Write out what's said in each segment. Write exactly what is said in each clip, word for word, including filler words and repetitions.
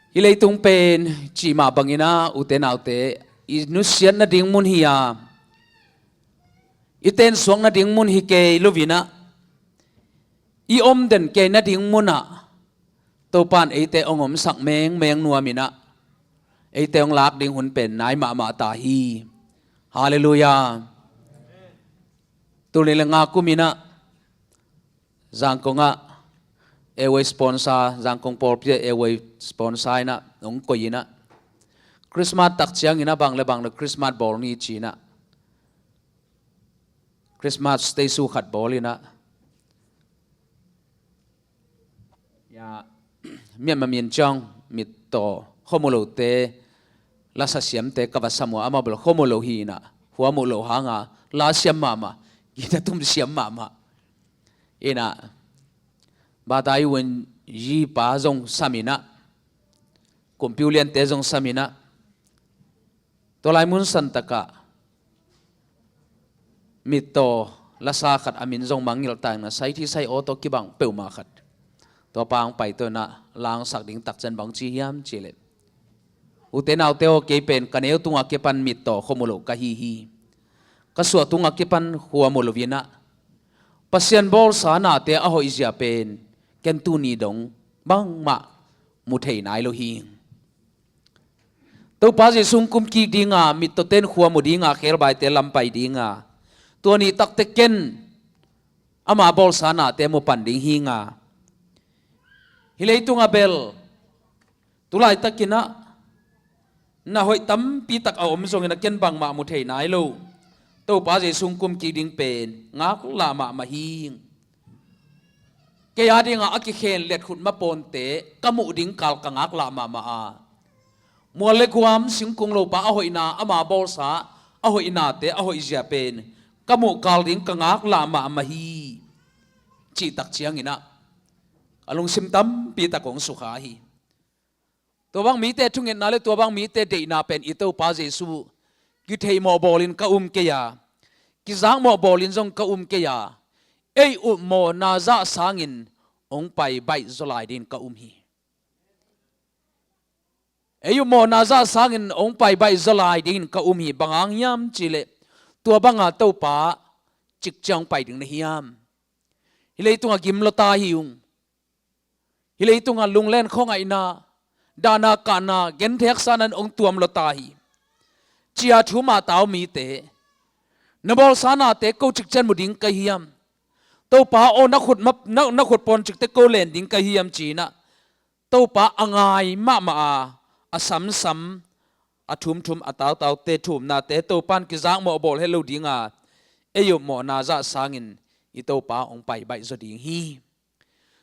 Hih leitung pen cih mah bangin ah, ute naute, i nusiat nading mun hi a, i tensuak nading mun hi kei loin ah, i om den kei nading munah Topa'n eite hong omsak mengmeng nuamin ah, eite hong lak ding hun pen nai mahmah ta hi. Halleluiah. Tul nih le nga kumin ah Zangkong ah airway sponsor, Zangkong pawlpi ah airway sponsor in ah hong koih in ah, Christmas tak ciangin ah bang le bang le Christmas bawl ni ci-in ah Christmas statue khat bawl in ah, ya, Myanmar min ciang mittaw khawm uh lote, lasa siamte ka va sam uh a, amau bel khawm uh lo hi in ah, huam uh lo hang a, la siam mahmah, guitar tum siam mahmah in ah, Batai Wun Yi pa zong sam in ah, Kumpiu Liante zong sam in ah, tua lai mun santak ah mittaw lasa khat a min zong mangngilh ta in ah, Sai Thi Sai Aw tawh kibang peuhmah khat, tua pa hong paito in ah, la hong sak ding tak ciang bang ci hiam cih leh, ute naute aw, kei pen ka neu tungah kipan mittaw khawm uh lo ka hi hi. Ka suah tungah kipan huam uh loin ah, Pasian bawlsa nate a hoih zia pen ken tuni dong bangmah mu thei nai lo hi. Topa Jesu hong kumkik ding a, mittawte in huam uh ding a, khebaite lam pai ding a, tua ni takte ken ama bawlsa nate mu pan ding hi ing a, hih leitungah bel tu laitakin ah na hoih tampi tak a om zongin ah, ken bangmah mu thei nai lo Topa Jesu hong kumkik ding pen ngaklah mahmah hi. Kei a dingah a kikhen letkhut mapawnte ka muh ding kal ka ngaklah mahmah a, mual le guam, singkung lopa a hoihna, ama bawlsa a hoihnate a hoih zia pen ka muh kal ding ka ngaklah mahmah hi, cih tak ciangin ah a lungsim tampi tak hong sukha hi. Tua bang mite thungetna le tua bang mite deihna pen i Topa Jesu kitheihmawh bawlin ka um kei a, kizakmawh bawlin zong ka um kei a, ei upmawhna zah sangin hong pai baih zaw lai dingin ka um hi. Ei upmawhna zah sangin hong pai baih zaw lai dingin ka um hi. Bang hang hiam cih leh, tua banga Topa cik ciang hong pai ding na hiam? Hih leitungah gim lua ta hi ung. Hih leitungah lunglen khuangaihna, dahna kahna, gentheihaksatna in hong tuam lua ta hi, ci-a thu mah tau mite, na bawlsa nate ko cik ciang mu ding ka hiam? Topa aw, na khut ma-, na, na khut pawncikte ko len ding ka hiam, ci-in ah Topa a ngai mahmah a, a samsam, a thumthum, a tautaute, thumnate Topa in kizakmawh bawl het lo ding a, ei upmawhna zah sangin i Topa hong pai baih zaw ding hi.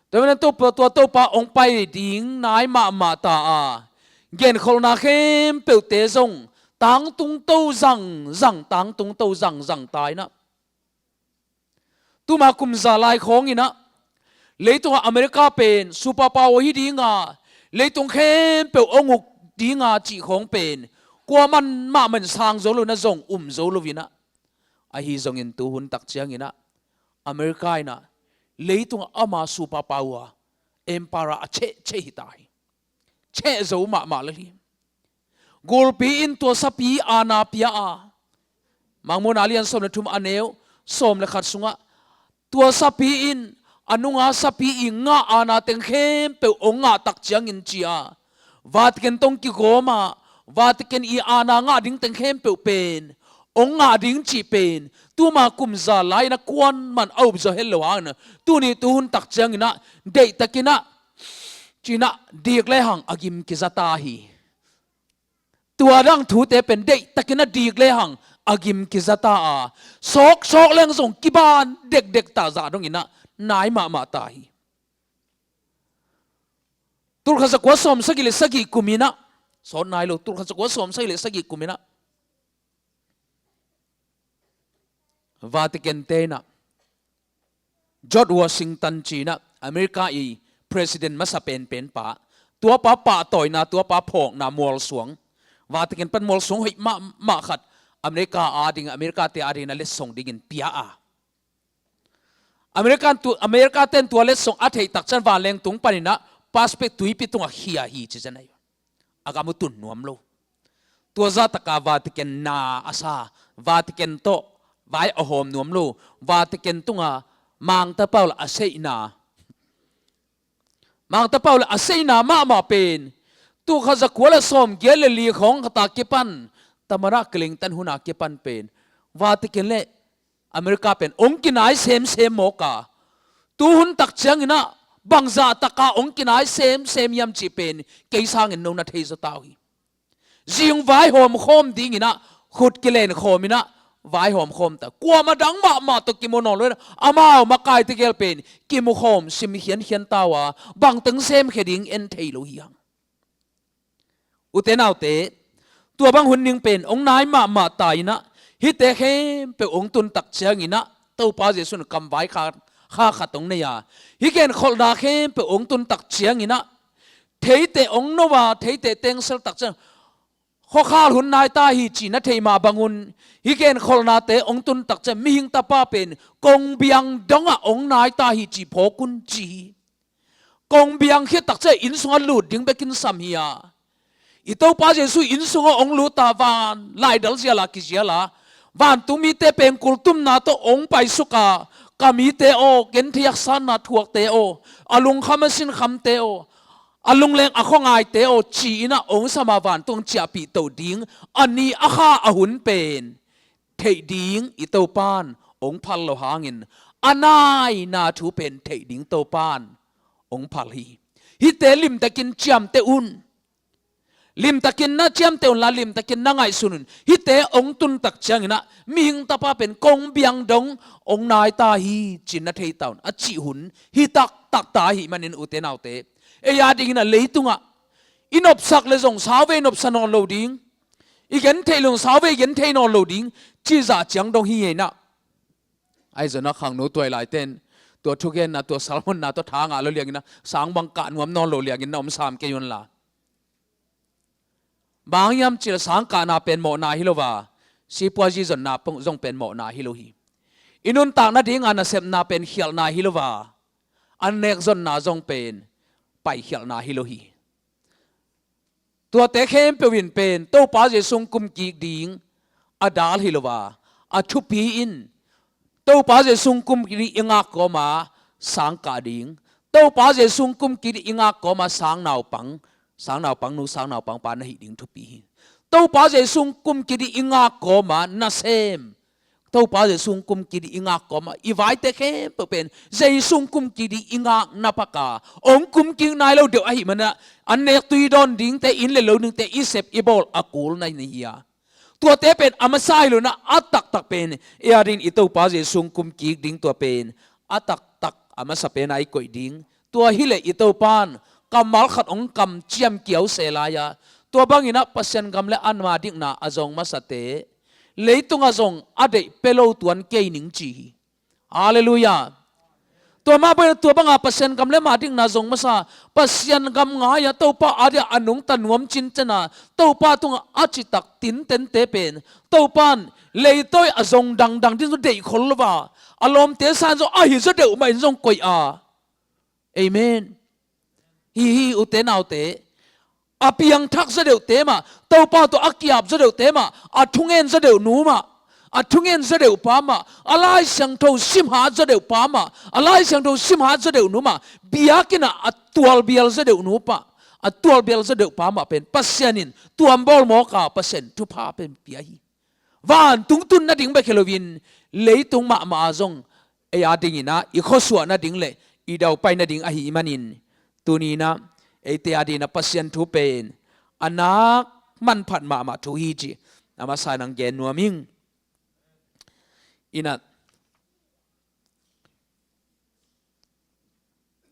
Tua manin Topa, tua Topa hong pai ding nai mahmah ta a, genkholhna khempeuhte zong tangtung to zangzang, tangtung to zangzang ta in ah, tuma kum za lai khawngin ah, leitungah America pen superpower hi ding a, leitung khempeuh hong uk ding a cih khawng pen kuaman mahmah in sang zo lo in ah, zong um zo lo in ah, ahi zongin tuhun tak ciangin ah America in ah leitungah ama superpower, emperor a chehcheh hi ta hi. Cheh zo mahmah lel hi. Gulpi in tua sapi aana pia a, Mangmuhna a lian sawm le thum, a neu sawm le khat sungah, tua sapi in a nunga sapi i ngah aana teng khempeuh hong ngah tak ciangin, ci-a, Vatican tawh kigawm a, Vatican i aana ngah ding teng khempeuh pen hong ngah ding cih pen tuma kum za lai-in a kuaman a up zaw het lo hangin, tuni tuhun tak ciangin ah deihtakin ah, ci-in ah dik lehang a gim kiza ta hi. Tua dang thute pen deihtakin a dik lehang a gim kiza ta a, sawksawk leng zong kiban dekdek ta zah dongin ah nai mahmah ta hi. Tulkhat zakua sawm sagih le sagih kumin ah, sawt nai lo, tulkhat zakua sawm sagih le sagih kumin ah, Vatican te in ah, George Washington ci-in ah, America i president masa penpen pa, tuapa pahtawina, tuapa phawkna mualsuang, Vatican pan mualsuang hoih mahmah khat America ading, America te adingin a letsong dingin pia a, America tu, America ten tua letsong a theih tak ciang vanleng tung panin ah, Pacific tuipi tungah khia hi, ci zen ahi. a gam uh tun nuam lo. Tua zahtaka Vatican na a sa, Vatican tawh vai a hawm nuam lo, Vatican tunga Mangtapau le a seihna, Mangtapau le a seihna mahmah pen, tul khat za kua le sawmgiat le li khawng khata kipan, Tamara Clinton huna kipan pen, Vatican le America pen ong kinai semsem mawk a, tuhun tak ciangin ah bangzah taka ong kinai semsem hiam cih pen kei sangin no na thei zaw ta uh hi. Zing vaihawm khawm dingin ah khut kilen khawmin ah vaihawm khawm ta. Kuamah dang mahmah tawh kimu nawn lo in ah amau makaite gel pen kimu khawm sim khiankhian ta uh a, bangteng semkhia ding en thei lo hi hang. Ute naute, tua bang hun ding pen ong nai mahmah ta in ah, hihte khempeuh ong tun tak ciangin ah Topa Jesu in kamvai kha, kha khat ong nei a, hih genkholhna khempeuh ong tun tak ciangin ah, theite ong no a, theite tengsel tak ciang, khuakhal hun nai ta hi cih na theih mah bangun, hih genkholhnate ong tun tak ciang mihing tapa pen kongbiang dongah ong nai ta hi cih phawk un ci hi. Kongbiang khit tak ciang inn sungah lut ding bekin sam hi a, i Topa Jesu inn sungah ong lut a, van laidal zial a kizial a, vantung mite pengkul tumna tawh ong paisuk a, ka mite aw, genthei haksatna thuakte aw, a lungkham a sinkhamte aw, a lungleng a khuangaite aw, ci-in ah ong sam a, vantung ciahpih toh ding a ni a kha a hun pen theih ding i Topan ong phal lo hangin, a naina thu pen theih ding Topan ong phal hi. Hihte limtakin ciamteh un. Limtakin na ciamteh unla, limtakin na ngaihsun un. Hihte ong tun tak ciangin ah mihing tapa pen kongbiang dong ong nai ta hi cih na thei ta un, a cih hun hi taktak ta ahih manin, ute naute, ei a dingin ah leitungah i nopsak le zong sauvei nopsa nawn lo ding, i gentheih le zong sauvei genthei nawn lo ding, cih zah ciang dong hi hi in ah. Ahi zongin ah khangno tuai laite in tua thugenna, tua sermon-na tawh tha ngah lo liangin ah, sang bang kah nuam nawn lo liangin na om sam kei unla. Bang hang hiam cih leh sang kahna pen mawhna hi lo a, sipuazi zonna pong zong pen mawhna hi lo hi. I nuntak nadinga nasepna pen khialhna hi lo a, annek zonna zong pen paikhialhna hi lo hi. Tuate khempeuh in pen Topa Jesu hong kumkik ding a dal hi lo a, a thupi in Topa Jesu hong kumkik ding i ngak kawma sang kah ding, Topa Jesu hong kumkik ding i ngak kawma sang naupang, sang naupang nu, sang naupang pa na hih ding thupi hi. Topa Jesu hong kumkik ding i ngak kawma nasem, Topa Jesu hong kumkik ding i ngak kawma i vaite khempeuh pen Jesu hong kumkik ding i ngak na pak a, hong kumkik nai lo deuh ahih manin ah, annek tui dawn dingte, inn le lo dingte i sep i bawl a kul na hi a, tuate pen a masa hi lo in ah, a taktak pen ei a dingin i Topa Jesu hong kumkik ding, tua pen a taktak a masa pen a i koih ding. Tua hi leh i Topan kammal khat hong kamciam kiau se lai a, tua bangin ah Pasian gam le ama dikna a zong masate leitungah zong a deih pia lo tuan kei ning ci hi. Halleluiah. Tua mah bangin ah tua banga Pasian gam le ama dikna zong masa, Pasian gam ngai-a Topa a dia a nungta nuam cincin a, Topa tungah a citak tintente pen Topan leitawi a zong dangdang ding zong deih khol lo a, a lawmte sangin zong ahi zaw deuh mah in zong koih a. Amen. Hi hi, ute naute, a piangthak zaw deuhte mah, Topa tawh a ki-ap zaw deuhte mah, a thungen zaw deuh nu mah, a thungen zaw deuh pa mah, a Lai Siangtho simhat zaw deuh pa mah, a Lai Siangtho simhat zaw deuh nu mah, biakinn ah a tualbial zaw deuh nu mah, a tualbial zaw deuh pa mah pen Pasian in tuam bawl mawk a, Pasian thupha pen pia hi. Vantung tun nading bek hi loin, leitung mahmah ah zong ei a dingin ah i khuasuah nading le i daupai nading ahih manin, tuni-in ah eite a dingin ah Pasian thu pen a nak manphat mahmah thu hi cih a masa-in hong gen nuam ing. In ah,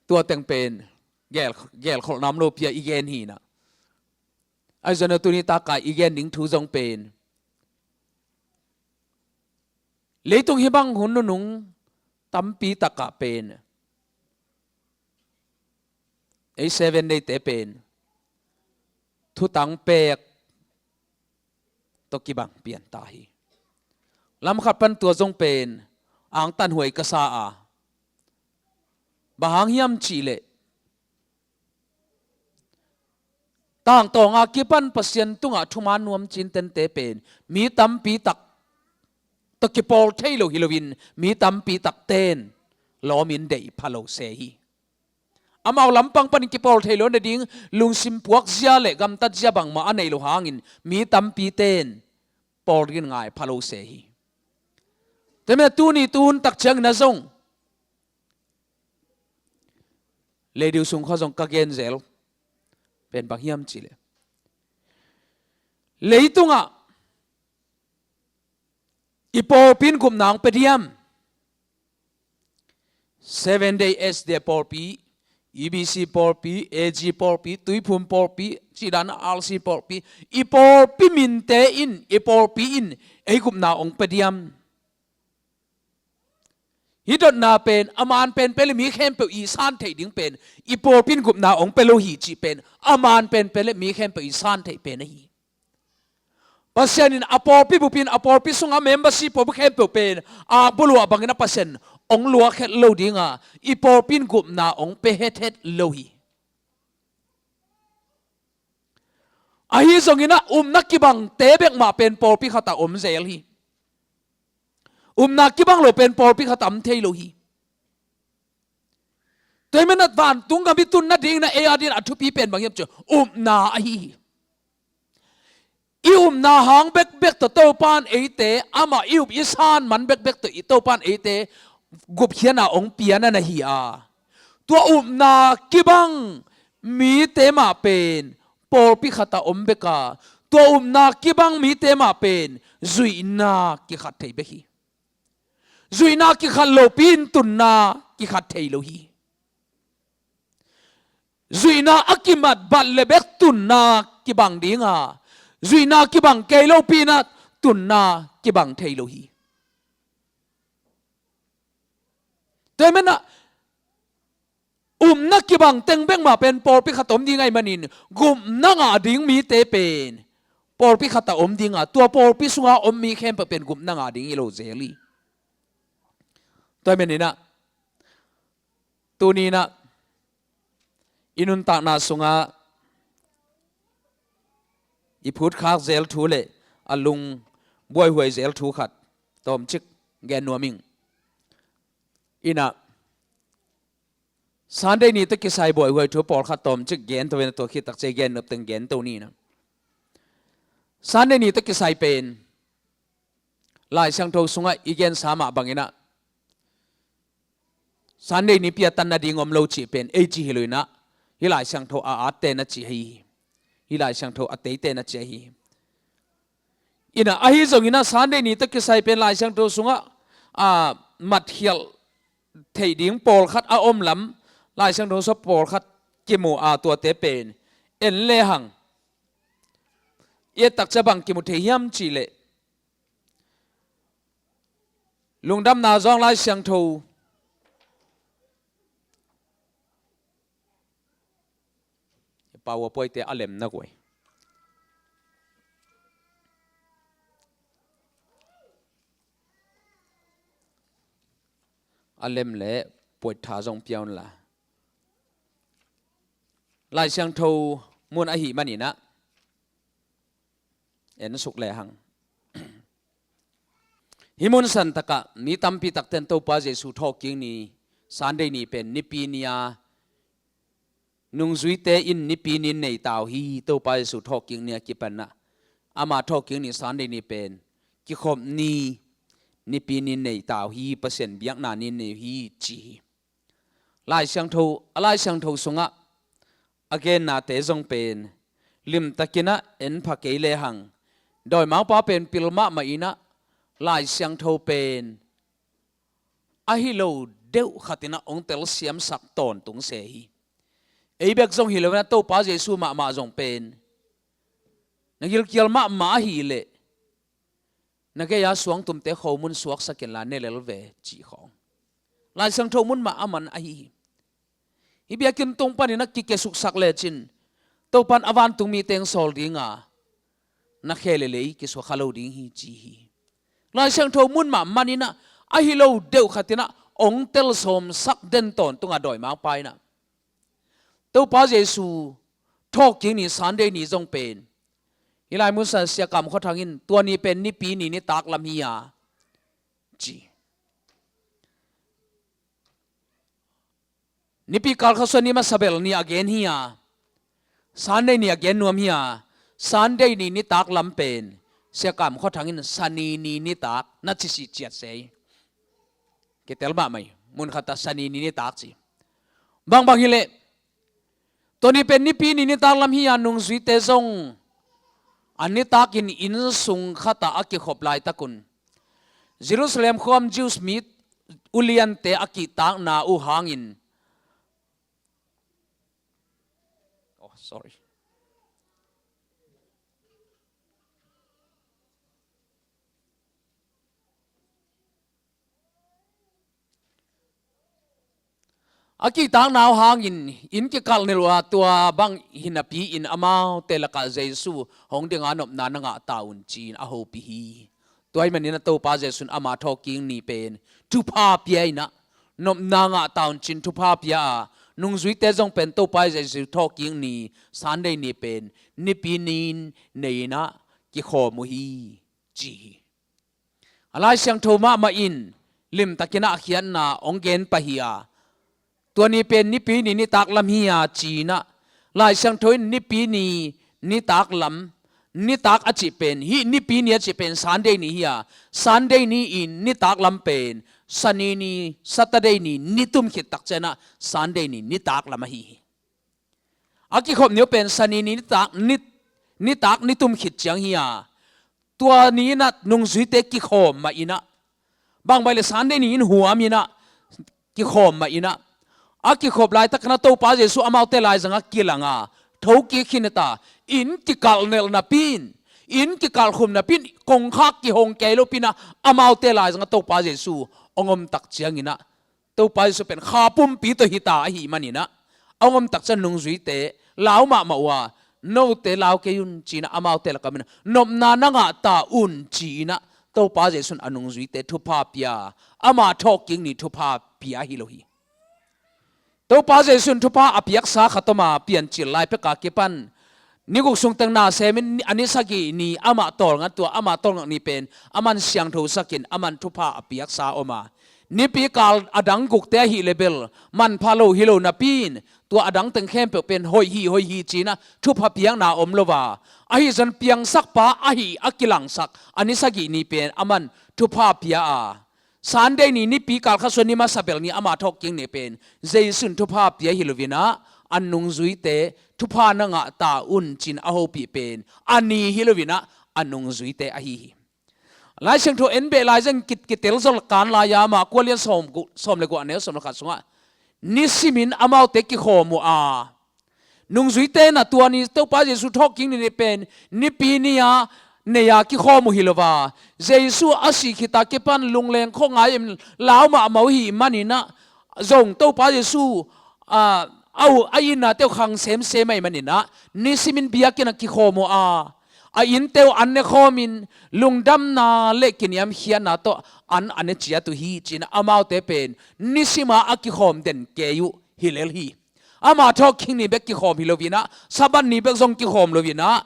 tua teng pen gel, gelkholhna om lopi-a i gen hi in ah. Ahi zongin ah tuni takah i gen ding thu zong pen, leitung hih bang hun nunung tampi takah pen ei Seven Day-te pen thutang pek tawh kibang pian ta hi. Lam khat pan tua zong pen angtanhuai ka sa a, bang hang hiam cih leh Tangtawnga kipan Pasian tungah thuman nuam cintente pen mi tampi tak tawh kipawl thei lo hi loin, mi tampi takten lawmin deih pha lo se hi. Amau lampang panin kipawl thei lo nading lungsim puakzia le gamtatzia bangmah a neih lo hangin mi tampiten pawl dingin ngai pha lo se hi. Tua manin tuni tuhun tak ciangin a zong, Ladies sung khua zong ka gen zel pen bang hiam cih leh, leitungah i pawlpi in gupna hong pia diam? Seven Day S D A pawlpi, E B C pawlpi, A G pawlpi, Tuiphum pawlpi, cih dan R C pawlpi, i pawlpi minte in, i pawlpi in ei gupna hong pia diam? Hih dotna pen a man penpen le mi khempeuh i san theih ding pen, i pawlpi in gupna hong pia lo hi cih pen a man penpen le mi khempeuh i san theih pen ahi. Pasian in a pawlpi bupin, a pawlpi sunga membership pawlpi khempeuh pen a buluah bangin a Pasian hong luakkhiat lo dinga, i pawlpi in gupna hong pia hethet lo hi. Ahi zongin ah upna kibangte bek mah pen pawlpi khatah om zel hi. Upna kibang lo pen pawlpi khatah om thei lo hi. Tua ahih manin ah vantung gam i tun nadingin ah ei adingin a thupi pen bang hiam cih leh upna ahi hi. I upna hang bekbek tawh Topa in eite, amah i up i san man bekbek tawh i Topa in eite gupkhiatna hong pia na hi a, tua upna kibang mite mah pen pawlpi khatah om bek a, tua upna kibang mite mah pen zuihna kikhat thei bek hi. Zuihna kikhat lopi in tunna kikhat thei lo hi. Zuihna a kimat bat le bek tunna kibang dinga, zuihna kibang kei lopi in ah tunna kibang thei lo hi. Tua ahih manin ah upna kibang teng bek mah pen pawlpi khatah om ding ahih manin, gupna ngah ding mite pen pawlpi khatah om dinga, tua pawlpi sunga om mi khempeuh pen gupna ngah ding hi lo zel hi. Tua ahih manin ah tuni in ah i nuntakna sungah i phutkhak zel thu le a lung buaihuai zel thu khat tawmcik gen nuam ing. In ah Sunday ni tawh kisai buaihuai thu pawlkhat tawmcik gen to in ah, tua khit tak ciang gen nop teng gen to ni in ah. Sunday ni tawh kisai pen Lai Siangtho sungah i gensa mah bangin ah Sunday nipi a tan nading om lo cih pen ei ci hi lo in ah, hih Lai Siangtho a atte na ci ahi hi. Hih Lai Siangtho a teite na ci ahi hi. In ah ahi zongin ah Sunday ni tawh kisai pen Lai Siangtho sungah a matkhialh theih ding pawlkhat a om lam, Lai Siangtho sungah pawlkhat kimu a, tuate pen en lehang i et tak ciang bang kimu thei hiam cih leh, Lungdamna Zawng Lai Siangtho, Pau a puaite a lem na guai. A lem le puaitha zong pia un la. Lai Siangtho mun ahih manin ah en suk lehang, hih mun santakah mi tampi takten Topa Jesu thawhkik ni, Sunday ni pen Nipi ni a, nungzuite in Nipi ni nei ta uh hi. Topa Jesu thawhkik ni a kipan ah ama thawhkik ni Sunday ni pen kikhop ni, Nipi ni nei ta uh hi, Pasian biakna ni nei uh hi ci hi. Lai Siangtho, a Lai Siangtho sungah a gennate zong pen limtakin ah en pha kei lehang, dawimangpa pen pil mahmah in ah Lai Siangtho pen ahi lo deuh khatin ah hong telsiamsak tawntung se hi. Ei bek zong hi lo in ah Topa Jesu mahmah zong pen na gilkial mahmah ahih leh, na gei-a suangtumte khomun suaksak inla ne lel ve cih khawng Lai Siangtho mun mah a man ahi hi. Hih biakinn tung panin a kikesuksak lecin Topa in a vantung mi teng sawl dinga, na khe le lei kisuak kha lo ding hi ci hi. Lai Siangtho mun mah manin ah ahi lo deuh khatin ah hong telsawmsak den tawntung a dawimangpa in ah Topa Jesu thawhkik ni Sunday ni zong pen, hih lai mun san Sia Kam Khua Thang in tua ni pen Nipi ni nitak lam hi a ci. Nipi kal kha sua ni masa bel ni a gen hi a, Sunday ni a gen nuam hi a, Sunday ni nitak lam pen Sia Kam Khua Thang in Sani ni nitak na ci sih ciat se. Kitel mahmah hi, mun khat ah Sani ni nitak ci. Bangbang hileh, tua ni pen Nipi ni nitak lam hi a, nungzuite zong a nitak in inn sung khat ah a kikhop laitak un Jerusalem khuam Jews mi uliante a kihtakna uh hangin, oh, sorry. A kihtakna uh hangin inn kikalh nilh uh a, tua bang hi napi-in amaute lakah Jesu hong dinga nopna na ngah ta un ci-in a hopih hi. Tua ahih manin a Topa Jesu in ama thawhkik ni pen thupha pia in ah, nopna ngah ta un ci-in thupha pia a, nungzuite zong pen Topa Jesu thawhkik ni Sunday ni pen Nipi ni nei in ah kikhawm uh hi ci hi. A Lai Siangtho mahmah in limtakin ah khiatna hong gen pah hi a, tua ni pen Nipi ni nitak lam hi a ci-in ah, Lai Siangtho in Nipi ni nitak lam, nitak a cih pen, hih Nipi ni a cih pen Sunday ni hi a, Sunday ni in nitak lam pen Sani ni, Saturday ni nitum khit tak ciang ah Sunday ni nitak lam ahi hi. A kikhop ni uh pen Sani ni nitak, ni, nitak nitum khit ciang hi a, tua ni in ah nungzuite kikhawm mah in ah, bangbang leh Sunday ni in huam in ah, kikhawm mah in ah, a kikhop laitak in ah Topa Jesu amaute laizang ah kilang a, thokik khin ta, inn kikalh nelh napi-in, inn kikalh khum napi-in, kongkhak kihong kei lopi-in ah, amaute laizang ah Topa Jesu hong om tak ciangin ah, Topa Jesu pen kha pumpi tawh hi ta ahih manin ah, a hong om tak ciang nungzuite lau mahmah uh a, note lau kei un ci-in ah amaute lakah om in ah, nopna na ngah ta un ci-in ah, Topa Jesu in a nungzuite thupha pia, ama thawhkik ni thupha pia hi lo hi. Topa Jesu in thupha a piaksa khat om a, Piancil lai pek a kipan ni guk sung teng na sem in, a ni sagih ni amah tawlnga, tua amah tawlngak ni pen aman siangtho sak in, aman thupha a piaksa om a, nipi kal a dang gukte ahih leh bel manpha lo hi lo napi-in, tua a dang teng khempeuh pen hoih hi, hoih hi ci-in ah thupha piakna om lo a, ahi zong piangsakpa ahi a kilangsak a ni sagih ni pen aman thupha pia a, Sunday ni, nipi kal kha sua ni masa bel ni ama thawhkik ni pen Jesu in thupha pia hi lo-in ah, a nungzuite thupha na ngah ta un ci-in a hopih pen a ni hi lo-in ah, a nungzuite ahi hi. Lai Siangtho en beh lai zong kit, kitel zol kan lai a, Marka lian sawm gu-, sawm le guk a neu sawm le khat sungah nisimin amaute kikhawm uh a, nungzuite in ah tua ni Topa Jesu thawhkik ni pen nipi ni a nei a kikhawm uh hi lo a, Jesu a sih khit a kipan lungleng khuangai in lau mahmah uh ahih manin ah, zong Topa Jesu, a, a, a itnate uh khang semsem ahih manin ah, nisimin biakinn ah kikhawm uh a, a innte uh an ne khawmin lungdamna le kiniamkhiatna tawh an a ne ciat uh hi ci-in ah, amaute pen nisim a a kikhawm den kei uh hi lel hi. Ama thawhkik ni bek kikhawm hi lo-in ah, Sabbath ni bek zong kikhawm lo-in ah,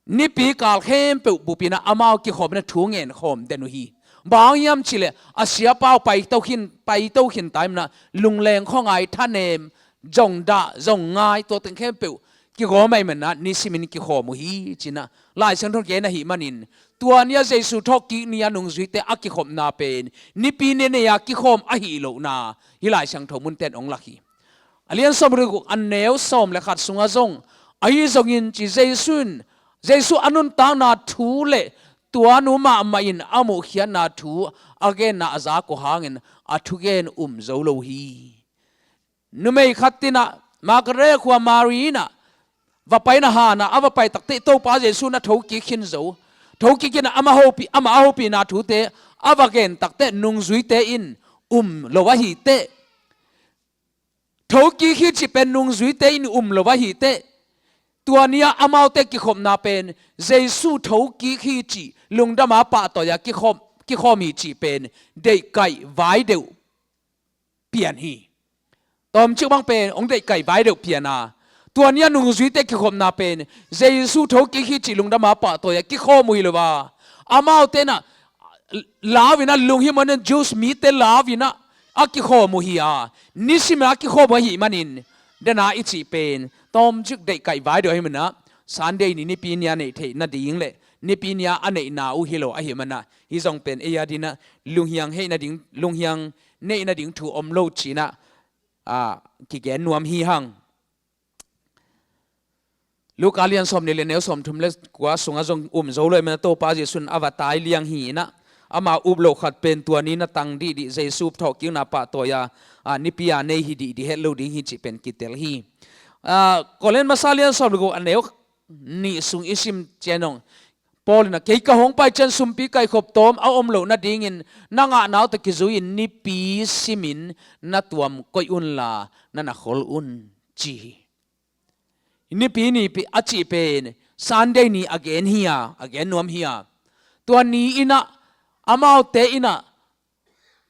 nipi kal khempeuh bup in ah amau kikhawm in ah thu ngen khawm den uh hi. Bang hang hiam cih leh a siapa uh paito khin, paito khin ta in ah, lungleng khuangai, thanem, zong dah, zong ngai, tua teng khempeuh kigawm ahih manin ah nisimin kikhawm uh hi ci-in ah Lai Siangtho gen ahih manin, tua ni a Jesu thawhkik ni a nungzuite a kikhopna pen nipi ni nei a kikhawm ahih lohna hih Lai Siangtho munte in hong lak hi. A lian sawm le guk a neu sawm le khat sungah zong, ahi zongin ci Jesu in, Jesu a nuntakna thu le tua nu mahmah in a muhkhiatna thu a genna a zak uh hangin a thugen um zo lo hi. Numei khat in ah, Magdala khua Mari in ah, va pai in ah, han ah a va pai takteh Topa Jesu in a thokik khin zo. Thokik in ah ama hopih, ama a hopihna thute a va gen takteh nungzuite in um lo ahih teh, thokik hi cih pen nungzuite in um lo ahih teh, tua ni a amaute kikhopna pen Jesu thokik hi cih lungdam a pahtawi a kikhawm, kikhawm hi cih pen deihkaih vai deuh pian hi. Tawmcik bang pen hong deihkaih vai deuh pian a, Tua ni-a nungzuite kikhopna pen Jesu thokik hi cih lungdam a pahtawi-a kikhawm uh hi lo a, amaute in ah lau in ah lunghimawh in ah Jews mite lau in ah a kikhawm uh hi a, nisim a kikhawm uh ahih manin, den a i cih pen tawmcik deihkaih vai deuh ahih manin ah Sunday ni Nipi ni a neih theih nading le Nipi ni a a neihna uh hi lo ahih manin ah, hih zong pen ei a dingin ah lunghiang heih nading, lunghiang neih nading thu om lo ci-in ah, a, kigen nuam hi hang. Luka lian sawmnih le neu sawmthum le kua sungah zong um zo lo ahih manin ah Topa Jesu in a va tai liang hi in ah, ama up loh khat pen tua ni-in ah tang dihdih Jesu thawhkikna pahtawi-a, a, Nipi a nei hi dihdih het lo ding hi cih pen kitel hi. A, Korin masa lian sawm le guk a neu nih sung i sim ciang zong Paul in ah, "Kei ka hong pai ciang sumpi kaihkhop tawm a om loh nadingin na ngahna uh tawh kizui-in Nipi simin na tuam koih unla na na khol un," ci hi. Nipi ni pi-, a cih pen Sunday ni a gen hi a, a gen nuam hi a. Tua ni-in ah amaute in ah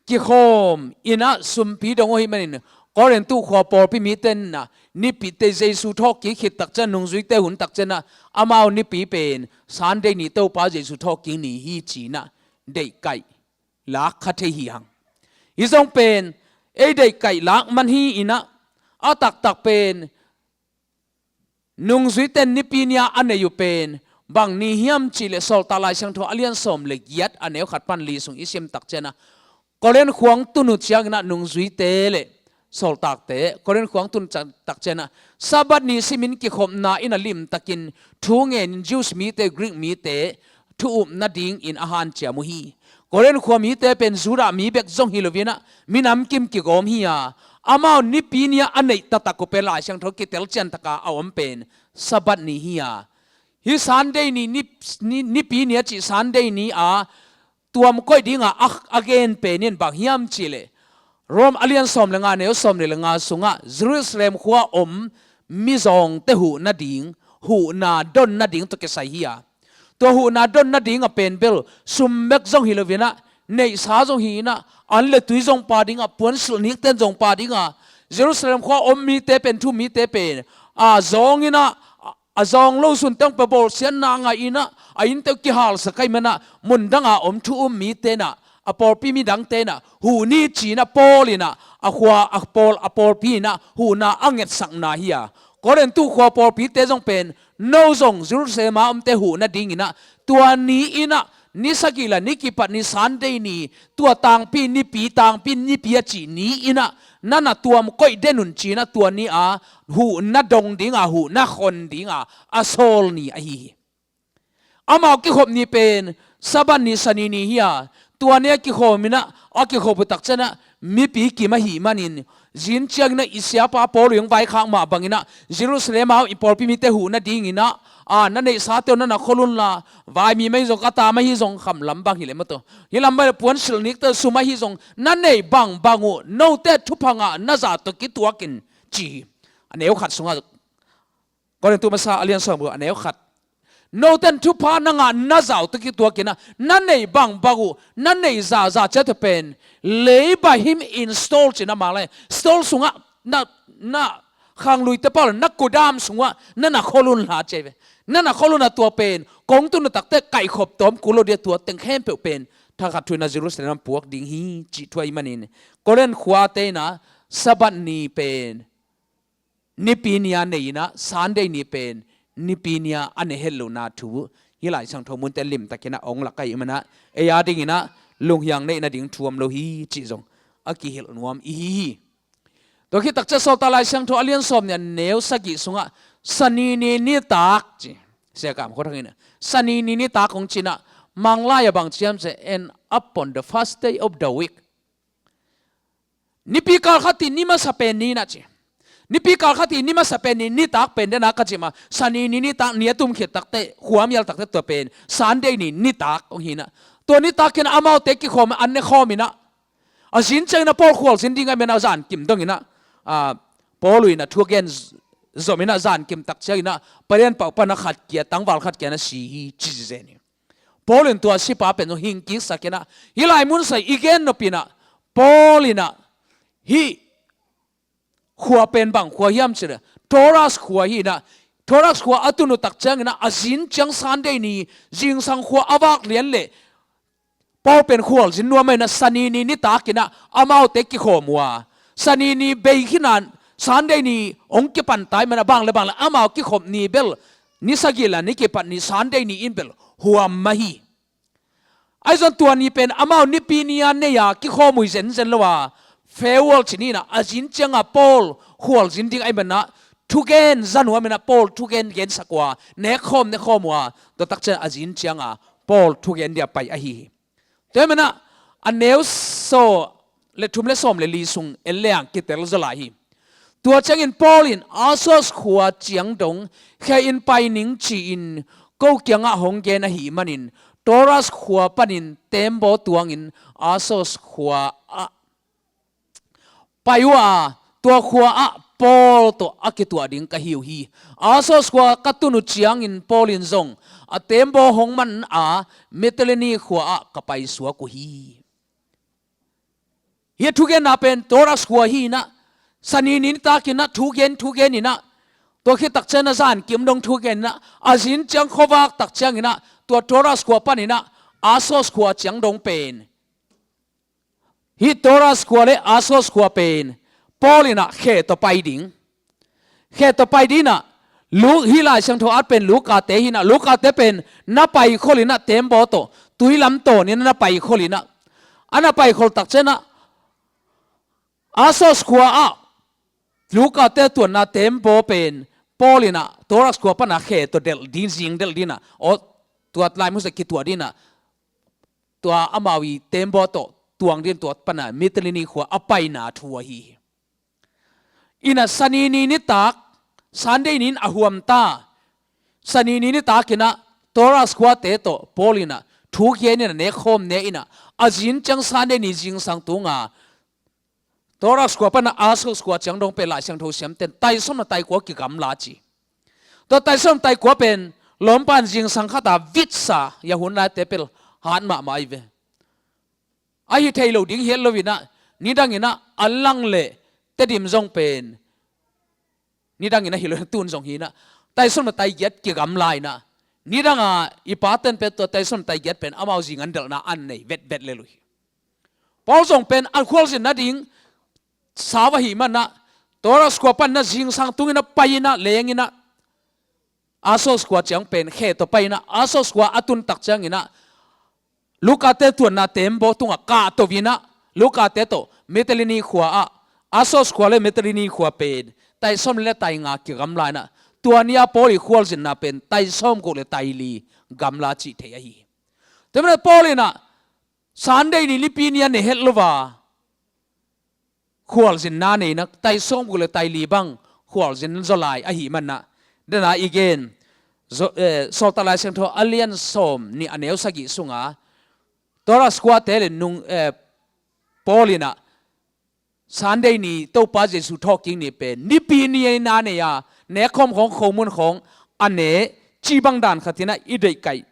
kikhawm in ah sumpi dong uh ahih manin, Korintu khua pawlpi mite in ah Nipite Jesu thawhkik khit tak ciang, nungzuite hun tak ciang ah amau Nipi pen Sunday ni Topa Jesu thawhkik ni hi ci-in ah deihkaih lak kha thei hi hang. Hih zong pen ei deihkaih lak man hi in ah, a taktak pen nungzuite in Nipi ni a a neih uh pen bang ni hiam cih leh Sawltak Lai Siangtho a lian sawm le giat a neu khat pan li sung i sim tak ciang ah, Korin khua hong tun uh ciangin ah nungzuite le sawltakte Korin khua hong tun tak ciang ah Sabbath ni simin kikhopna in ah limtakin thu ngenin Jews mite, Greek mite thu up nadingin a hanciam uh hi. Korin khua mite pen Judah mi bek zong hi lo-in ah minam kim kigawm hi a, amau Nipi ni a a neih taktak uh pen Lai Siangtho kitel ciantak a a om pen Sabbath ni hi a, hih Sunday ni, ni, ni, Nipi ni a cih Sunday ni a tuam koih ding a, a, a gen pen in bang hiam cih leh Rom a lian sawm le nga neu sawmnih le nga sungah Jerusalem khua om mizawngte huh nading, huhna don nading tawh kisai hi a, tua huhna don nading a pen bel sum bek zong hi lo-in ah, neihsa zong hi in ah, an le tui zong pia ding a, puansilh nikten zong pia ding a, Jerusalem khua om mite pen, thu mite pen, a, zawng in ah, a zawng lo sunte hong pia, bawlsiatna ngah in ah, a innte uh kihalsak ahih manin ah, mundang a om thu um mite in ah, a pawlpi midangte in ah huh ni ci-in ah Paul in ah, a khua, a pawl, a pawlpi in ah huhna a ngetsakna hi a, Korintu khua pawlpite zong pen no zong Jerusalem a omte huh nadingin ah, tua ni-in ah, ni sagih la ni kipat ni Sunday ni, tua tangpi nipi, tangpi nipi a cih ni-in ah na na tuam koih den un ci-in ah, tua ni a huhna dong ding a, huhna khon ding a, a sawl ni ahi hi. Amau kikhop ni pen Sabbath ni, Sani ni hi a, tua ni a kikhawm in ah, a kikhop uh tak ciang ah mipi kim ahih manin, zin ciangin ah i siapa Paul in hong vaikhak mah bangin ah, Jerusalem a om i pawlpi mite huh nadingin ah, a, na neihsate uh na na khol unla, vaimim ahi zong, a tam ahi zong, kham lam bang hi leh maw, tua hi lam bang leh puansilh nikte, sum ahi zong, na neih bangbang uh note thupha ngahna zah tawh kituak in ci hi. A neu khat sungah, Korintu masa a lian sawm le guk a neu khat. Note in thupha na ngahna zah uh tawh kituak in ah, na neih bangbang uh, na neih zahzah ciat uh pen, labour him in stall ci-in ah, Mangkam lai stall sungah, na, na khangluite pau le na kudam sungah na na khol unla ci hi ve. Na na khol un a, tua pen kong tun uh tak teh kaihkhop tawm kul lo ding a, tua teng khempeuh pen thakhat thu in ah Jerusalem ah puak ding hi cih thu ahih manin, Korin khuate in ah Sabbath ni pen Nipi ni a nei in ah, Sunday ni pen Nipi ni a a nei het lohna thu hih Lai Siangtho munte limtakin ah hong lak ahih manin ah, ei a dingin ah lunghiang neih nading thu om lo hi cih zong a kihilh nuam i hi hi. Tua khit tak ciang Sawltak Lai Siangtho a lian sawm nih a neu sagih sungah Sani ni nitak ci. Sia Kam Khuathang in ah, Sani ni nitak hong ci in ah, Mangkam lai ah bang ci hiam cih leh, "And upon the first day of the week." Nipi kal khat i ni masa pen ni in ah ci. Nipi kal khat i ni masa pen ni, nitak pen den a ka cih mah, Sani ni nitak ni a tum khit tak teh, khua mial tak teh tua pen Sunday ni nitak hong hi in ah. Tua nitak in ah amaute kikhawm, an ne khawm in ah, a zin ciangin ah Paul khualzin ding ahih manin ah zankim dong in ah, a, Paul in ah thu gen z-, zom in ah zankim tak ciangin ah palian pau pan ah khat kia, tangval khat kia in ah si hi ci zen hi. Paul in tua sipa pen zong hing kiksak in ah, hih lai mun sai i gen nop in ah, Paul in ah hih khua pen bang khua hiam cih leh, Troas khua hi inah, Troas khua a tun uh tak ciang inah a zin ciang Sunday ni zingsang khua a vak lian leh Paul pen khualzin nuam a inah Sani ni nitak inah amaute kikhawm uh a, Sani ni bei khin a Sunday ni hong kipan ta ahih man a bang le bang le amau kikhop ni bel ni sagih le ni kipat ni Sunday ni in bel huam mah hi. Ahi zong tua ni pen amau nipi ni a nei a kikhawm uh hi zenzen lo a, farewell ci ni inah a zin ciang a Paul khualzin ding ahih man a thugen za nuam inah Paul thugen gensak uh a, nekkhawm nekkhawm uh a, tua tak ciang a zin ciang a Paul thugen ding a pai ahi hi. Tua ahih man a a neu sawm le thum le sawm le li sung en leng kitel zaw lai hi. Tua ciangin Paul in Assos khua ciang dong khe in pai ning ci-in ko kiangah hong gen ahih manin Troas khua panin tembaw tuangin Assos khua ah pai uh a, tua khua ah Paul tawh a kituah ding ka hi uh hi. Assos khua ka tun uh ciangin Paul in zong a tembaw hong man a Mitylene khua ah ka paisuak uh hi. Hih a thugenna pen Troas khua hi inah Sani ni nitak inah thugen thugen inah tua khit tak ciang a zan kim dong thugen inah a zin ciang khuavak tak ciang inah tua Troas khua pan inah Assos khua ciang dong pen hih Troas khua le Assos khua pen Paul inah khe tawh pai ding. Khe tawh pai ding inah Lu-, hih Lai Siangtho at pen Lukate hi inah Lukate pen na paikhol inah tembaw tawh tui lam tawn inah na paikhol inah a na paikhol tak ciang inah Assos khua ah Lukate tuanna tembaw pen Paul inah Troas khua pan a khe tawh delh ding, zing delh ding inah aw tua lai musa kituah ding inah tua amau i tembaw tawh tuang ding tua pan a Mitylene khua a paina thu ahi hi. Inah Sani ni nitak Sunday ni in a huam ta. Sani ni nitak inah Troas khuate tawh Paul inah thugen inah nekkhawm ne inah a zin ciang Sunday ni zingsang tung a Troas khua pan a Assos khua ciang dong pen Lai Siangtho siamten taisawmna taikua kigamla ci. Tua taisawmna taikua pen lawmpa in zingsang khat a vitsa a hun laite pen hat mahmah ahi ve. Ahi thei lo ding hi lo inah nidang inah a lang le Tedim zong pen nidang inah hi lo, tun zong hi inah taisawmna taigiat kigamla inah nidang a i paten pen tua taisawmna taigiat pen amau zing an delhna an nei vetvet lel uh hi. Paul zong pen a khualzin nading sau ahih man a Troas khua pan a zingsang tung inah pai inah leng inah Assos khua ciang pen khe tawh pai inah Assos khua a tun tak ciang inah Lukate tuanna tembaw tungah kahto inah Lukate tawh Mitylene khua ah Assos khua le Mitylene khua pen taisawm le tainga kigamla inah tua ni a Paul i khualzinna pen taisawm guk le taili gamla cih thei ahi hi. Tua man a Paul inah Sunday ni nipi ni a ne het lo a khualzinna nei inah taisawm guk le taili bang khualzin zaw lai ahih man a dena i gen Sawltak Lai Siangtho a lian sawm nih a neu sagih sunga Troas khuate le nung Paul inah Sunday ni Topa Jesu thawhkik ni pen nipi ni a na nei a nekkhawm khawng khomun khawng a ne cih bang dan khat inah i deihkaih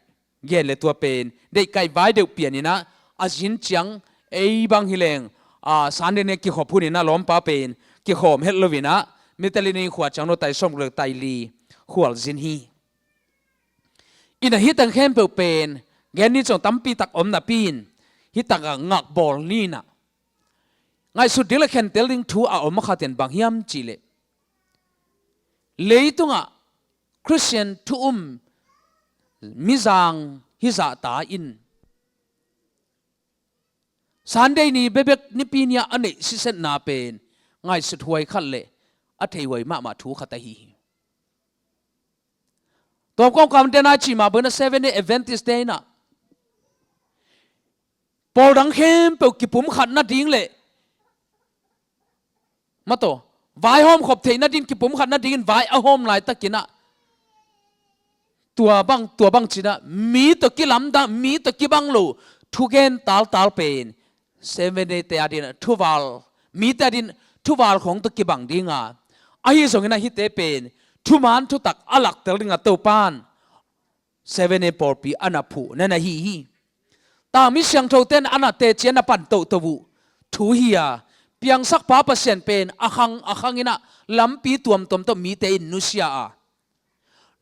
gen le tua pen deihkaih vai deuh pian inah a zin ciang ei bang hi leng a Sunday ni kikhop hun inah lawmpa pen kikhawm het lo inah Mitylene khua ciang lo taisawm guk le taili khualzin hi. Inah hih teng khempeuh pen gen ni zong tampi tak om napi in hih tak a ngakbawl ni inah ngaihsut ding le khentel ding thu a om a khat in bang hiam cih leh leitungah Khristian thu um mizang hizahta in Sunday ni bekbek nipi ni a a neih sisetna pen ngaihsut huai khat le a thei huai mahmah thu khat ahi hi. Tua kawmkam dena cih mah bangin a Seventh Day Adventist te inah pawl dang khempeuh kipumkhat nading le mataw vaihawm khop theih nading kipumkhat nadingin vai a hawm laitak inah tua bang tua bang ci inah mi tawh kilamdang mi tawh kibang lo thugen taltal pen Seventh Day te adin thuval mite adin thuval khawng tawh kibang ding a ahi zong inah hihte pen thuman thutak a laktel ding a Topan Seventh Day pawlpi a na phuh na na hi hi. Tangmi siangthote in a na teci a na pan tohtoh uh thu hi a Piangsakpa Pasian pen a khang a khang inah lampi tuamtuam tawh mite in nusia a,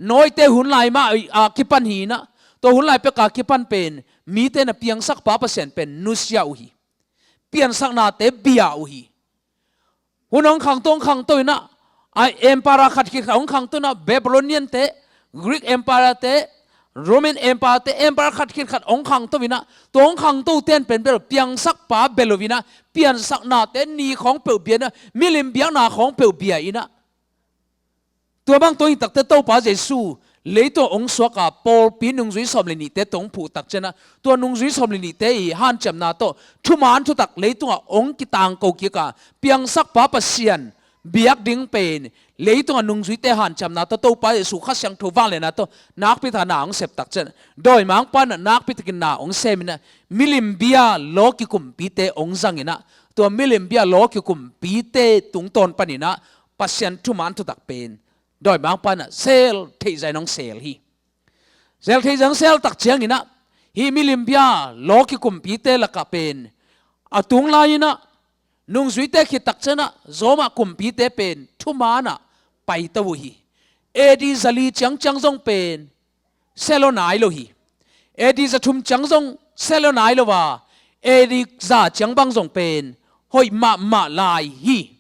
Noah te hun lai mah a kipan hi inah, tua hun lai peka kipan pen mite na piangsakpa Pasian pen nusia uh hi. Piansaknate bia uh hi. Hun hong khangto hong khangto inah, a empire khat khit khat hong khangto inah, Babylonian te, Greek empire te, Roman empire te, empire khat khit khat hong khangto inah, tua hong khangto ten pen bel piangsakpa bia lo inah, piansaknate ni khawng peuh bia inah, milim biakna khawng peuh bia inah. Tua bang tua hi takte Topa Jesu leitung hong suak a, pawlpi nungzui sawm le nihte tawh hong phuh tak ciangah, tua nungzui sawm le nihte i hanciamna tawh thuman thutak leitungah hong kitangko kik a, piangsakpa Pasian biak ding pen leitungah nungzuite hanciamna tawh, Topa Jesu Kha Siangtho vangliatna tawh nakpi takin na hong sep tak ciangah, dawimangpa inah nakpi takin na hong sem inah, milim bia lawki kumpite hong zang inah, tua milim bia lawki kumpite tungtawn pan inah Pasian thuman thutak pen dawimangpa inah sel theih zah in hong sel hi. Sel theih zah in hong sel tak ciang inah, hih milim bia lawki kumpite lakah pen a tung lai inah, nungzuite khit tak ciangah Roma kumpite pen thuman ah paito uh hi. A D za li ciangciang zong pen sia lo nai lo hi. A D za thum ciang zong sia lo nai lo a, A D za ciang bang zong pen hoih mahmah lai hi.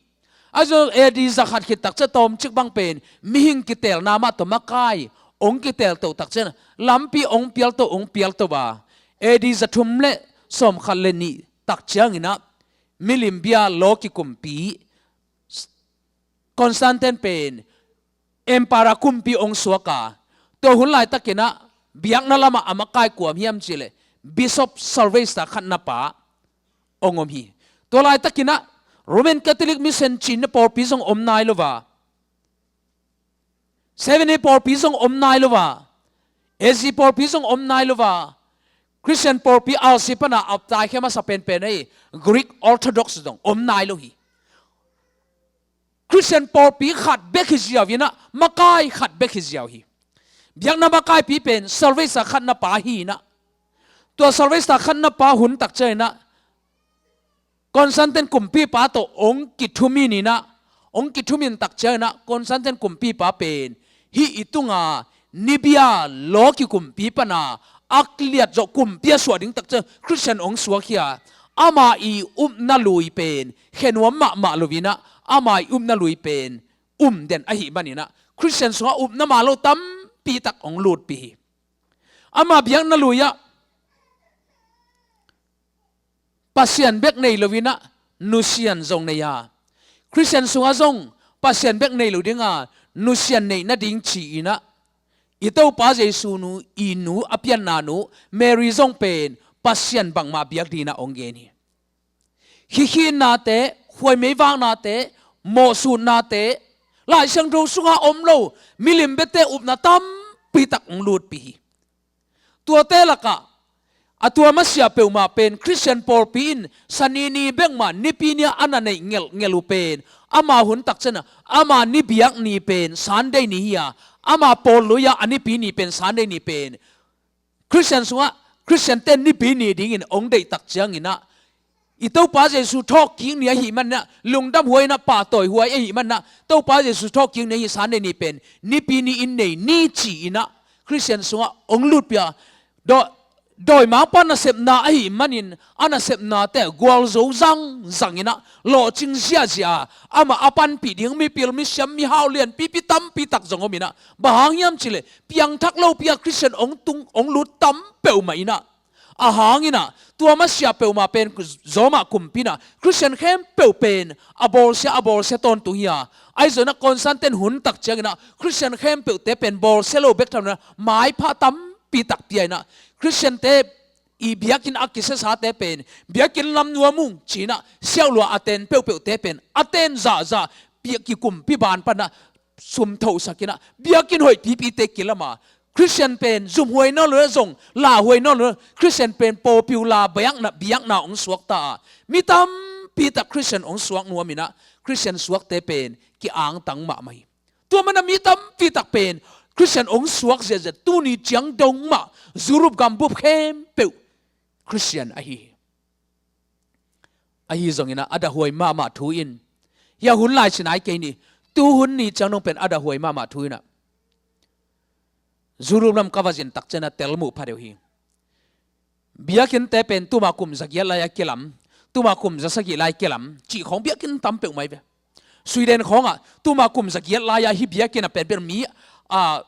A zong A D za khat khit tak ciang tawmcik bang pen mihing kiteelna mah tawh makai hong kiteel to tak ciang, lampi hong pial to hong pial to a, A D za thum le sawm khat le nih tak ciang inah milim bia lawki kumpi Constantine pen emperor kumpi hong suak a, tua hun laitak inah biakna lamah a makai kua om hiam cih leh Bishop Sylvester khatnapa hong om hi. Tua laitak inah Roman Catholic Mission cih na pawlpi zong om nai lo a, Seventh Day pawlpi zong om nai lo a, A Z pawlpi zong om nai lo a, Christian pawlpi R C pan a aptai khe masa penpen ahi Greek Orthodox zong om nai lo hi. Christian pawlpi khat bek hi ziau inah, makai khat bek hi ziau hi. Biakna makaipi pen Sylvester khatnapa hi inah, tua Sylvester khatnapa hun tak ciang inah Constantine kumpipa tawh hong kithumin inah, hong kithumin tak ciang inah Constantine kumpipa pen hih i tunga nibia lawki kumpi pan a akliat zawh kumpi a suah ding tak ciang Christian hong suak hi a, ama i upna lui pen khenuam mahmah lo inah, ama i upna lui pen umden ahih man inah Christian sungah upna man lo tampi tak hong lutpih hi. Ama biakna lui ah Pasian bek nei lo inah nusian zong nei a, Christian sungah zong Pasian bek nei lo ding a, nusian neih nading ci inah i Topa Jesu nu, i nu, a pianna nu Mary zong pen Pasian bangmah biak ding inah hong gen hi. Khikhinnate, khuaimeivaknate, mawhsutnate, Lai Siangtho sungah om lo milim biate upna tampi tak hong lutpih hi. Tuate lakah a tua masiah peuhmah pen Christian pawlpi in Sani ni bek mah Nipi ni ah a na neih ngelhngelh uh pen, ama hun tak ciang ah ama ni biak ni pen Sunday ni hi a, ama pawl lui ah a Nipi ni pen Sunday ni pen Christian sungah Christian ten Nipi ni dingin hong deih tak ciang inah, i Topa Jesu thawhkik ni ahih man inah, lungdam huai inah, pahtawi huai ahih man inah, Topa Jesu thawhkik ni ahi Sunday ni pen Nipi ni in nei ni ci inah Christian sungah hong lutpih a, daw, dawimangpa nasepna ahih manin a nasepnate gualzo zangzang inah, lawhcing ziahziah a, amah a panpih ding mipil misiam mihau lianpipi tampi tak zong om inah, bang hang hiam cih leh piangthak lopi ah Christian hong tung hong lut tam peuhmah inah, a hang inah tua masiah peuhmah pen Roma kumpi inah Christian khempeuh pen a bawlsia a bawlsia tawntung hi a, ahi zong inah Constantine hun tak ciang inah Christian khempeuhte pen bawlsia lo bek tham lo inah maipha tampi tak pia inah, Christiante i biakinn a kisiasate pen biakinn lam nuam ung ci inah siauhlua a ten peuhpeuhte pen a ten zahzah, biakinn kumpi ban pan ah sum thohsak inah biakinn hoih pipite kilam a, Christian pen zumhuai nawn lo, zong lauhuai nawn lo, Christian pen pawlpi uh la biakna, biakna hong suak ta a, mi tampi tak Christian hong suak nuam inah Christian suakte pen ki-angtang mahmah hi. Tua man ah mi tampi tak pen Christian hong suak ziahziah, tuni ciang dong mah Europe gambup khempeuh Christian ahi hi. Ahi zongin ah a dahhuai mahmah thu in, hia hun lai sinai kei ni, tuhun ni ciang dong pen a dahhuai mahmah thu in ah, Europe lam ka va zin tak ciang ah tel muh pha deuh hi. Biakinnte pen tuma kum zagiat lai-a kilam, tuma kum zasagih lai kilam cih khawng biakinn tam peuhmah hi ve. Sweden khawngah tuma kum zagiat lai-a hih biakinn ah pen pen mi a,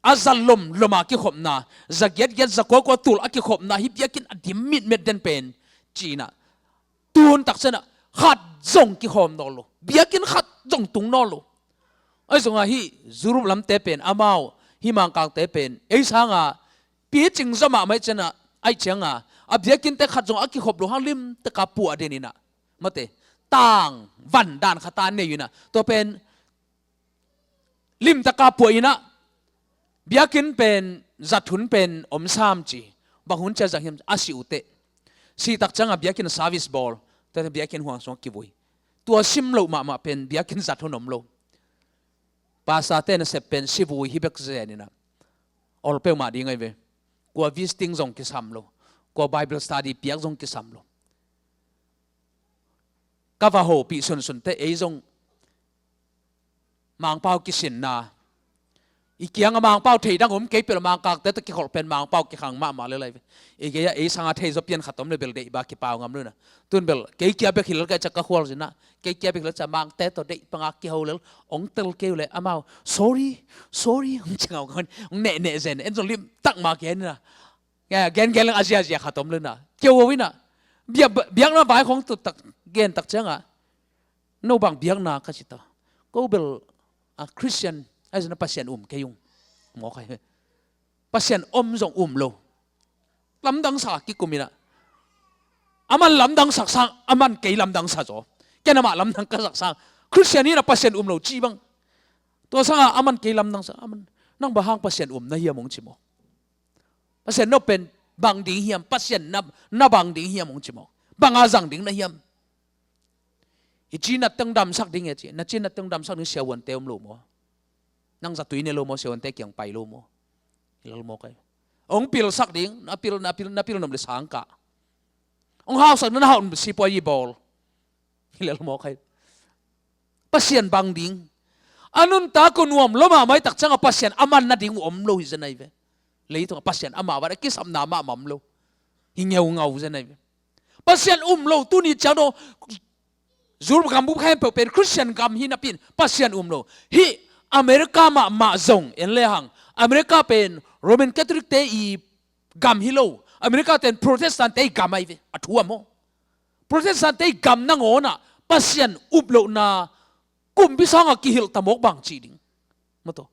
a za lomlom a kikhopna, zagiatgiat zakuakua tul a kikhopna hih biakinn a dim mitmet den pen ci-in ah, tuhun tak ciang ah khat zong kikhawm nawn lo, biakinn khat zong tung nawn lo. Ahi zongah hih Europe lamte pen amau, hih Mangkangte pen ei sanga picing zaw mahmah ciang ah, aih cianga a biakinnte khat zong a kikhop lo hang limtaka puah den in ah, mate, tang van dan khat a nei in ah, tua pen limtaka puah in ah, biakinn pen zat hun pen om sam ci, bang hun ciang zang hiam a sih uh teh. Sih tak ciang ah biakinn service bawl, tua biakinn huang sung kivui. Tua sim loh mahmah pen biakinn zat hun om lo. Pastorte nasep pen sivui hi bek zen in ah, ol peuhmah ding ahi ve. Kua visiting zong kisam lo, kua Bible study piak zong kisam lo. Ka va hopih sunsun teh ei zong Mangpau kisinna, i kiangah Mangpau thei dang om kei peuh lo, Mangkangte tawh kikholh pen Mangpau kikhang mahmah lel ahi ve. I gei-ah ei sanga thei zaw pian khat om le bel deih bang kipau ngam lo in ah. Tun bel kei kia bek hi lel ka ciah ka khualzin ah, kei kia bek hi lel ciah Mangte tawh deih panga kiho lel, ong tel kei uh le amau sorry, sorry ong ci ngau ngau, ong nehneh zen, en zong limtak mah kihen in ah. Gen gen leng a ziazia khat om lo in ah, keu ho in ah. Biak, biakna vai khawng tu tak gen tak ciangah, no bang biakna ka ci ta. Ko bel a Christian, ahi zongin ah Pasian um kei ung. Mawk ahi. Pasian om zong um lo. Lamdang sak a kikum in ah, aman lamdang sak sang, aman kei lamdang sa zaw. Ken amah lamdang ka sak sang, Christian hi in ah Pasian um lo ci bang. Tua sangah aman kei lamdang sak, aman, nang bang hang Pasian um na hiam ong ci maw? Pasian na pen bang ding hiam, Pasian na, na bang ding hiam ong ci maw? Bang a zang ding na hiam? I cinat teng damsak ding e ci, na cinat teng damsak ding siavuante om lo maw? Nang zatui ne lo maw, siavuante kiang pai lo maw? Hi lel maw kai. Ong pilsak ding, na pil, na pil, na pil nop le sangkah. Ong hausak ding, na hau sipuai i bawl. Hi lel maw kai. Pasian bang ding. A nuntak uh nuam lo mahmah i tak ciangah Pasian a man nading uh om lo hi zen ahi ve. Leitungah Pasian amah bang a kisapna mahmah om lo. Hi ngeungau zen ahi ve. Pasian um lo, tuni ciang dong Europe gam bup khempeuh pen Christian gam hi napi in Pasian um lo. Hih America mahmah zong en le hang, America pen Roman Catholic te i gam hi lo. America ten Protestant te i gam ahi ve, a thu a maw. Protestant te i gam nangawnah Pasian up lohna kumpi sangah kihilh ta mawk bang cih ding. Maw taw.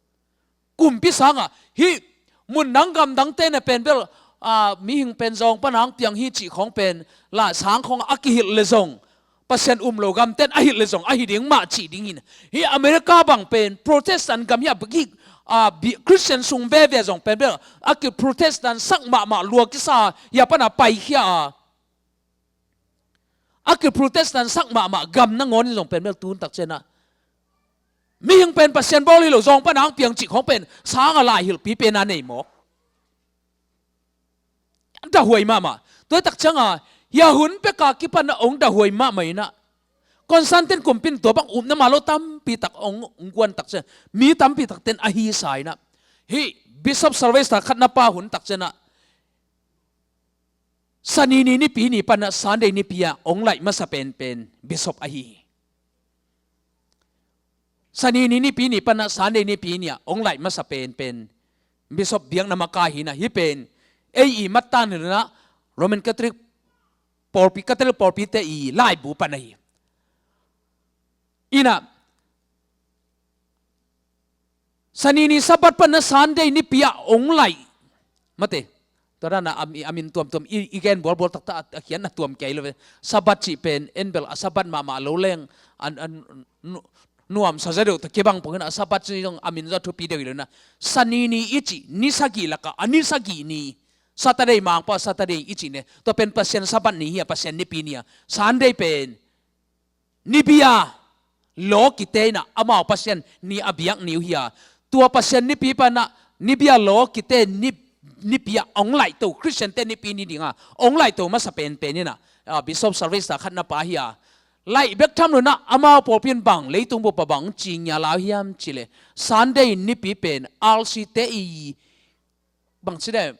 Kumpi sangah hih mun dang gam dangte na pen bel, a, mihing pen zawng pan hong piang hi cih khawng pen, la sang khawng a kihilh le zong, Pasian um lo gamten a hilh le zong ahi ding mah cih dingin, hih America bang pen Protestant gam hi a, hih, a, Christian sung veve zong pen bel a ki Protestant sak mahmah lua kisa hi a, pana paikhia a, a ki Protestant sak mahmah gam nangawn in zong pen bel tun tak ciangah mihing pen Pasian bawl hi lo, zawng pan hong piang cih khawng pen sangah lai hilhpi pen a nei mawk. Dahuai mahmah. Tua tak ciangah hih a hun peka kipan a ong dahuai mahmah in ah, Constantine kumpi in tua bang upna mah lo tampi tak ong, ong guan tak ciang mi tampi tak ten ahi sa in ah, hih Bishop Sylvester khatna pa hun tak ciangah Sani ni nipi ni pan ah Sunday nipi ah ong laih masa penpen Bishop ahi hi. Sani ni nipi ni pan ah Sunday nipi ni ah ong laih masa penpen Bishop biakna makaih hi in ah, hih pen ei i mattan hi in ah Roman Catholic pawlpi, Catholic pawlpite i laibu pan ahi. In ah Sani ni Sabbath pan ah Sunday nipi ah ong laih. Mate. Tua dan a, a min, a min tuamtuam i, i gen bualbual taktak a, a khiatna tuam kei lo ve. Sabbath cih pen en bel a Sabbath mahmah lo leng, an, an, nu-, nuamsa zaw deuh ta kibang pongin a Sabbath cih zong a min zaw thupi deuh hi lo in ah. Sani ni i cih, ni sagih lakah a ni sagih ni. Saturday mangpa Saturday i cih ne. Tua pen Pasian Sabbath ni hi a, Pasian nipi ni a. Sunday pen Nibia law kite in ah amau Pasian ni a biak ni uh hi a, tua Pasian nipi pan ah Nibia law kite ni nipi ah hong laihto, Khristiante nipi ni dingah hong laihto masa penpen inah, ah, Bishop Service ah khatna pa hi a, laih bek tham lo inah amau pawlpi in bang leitung bup ah bang ci ngia lau hiam cih leh, Sunday nipi pen R C te i bang ci deh,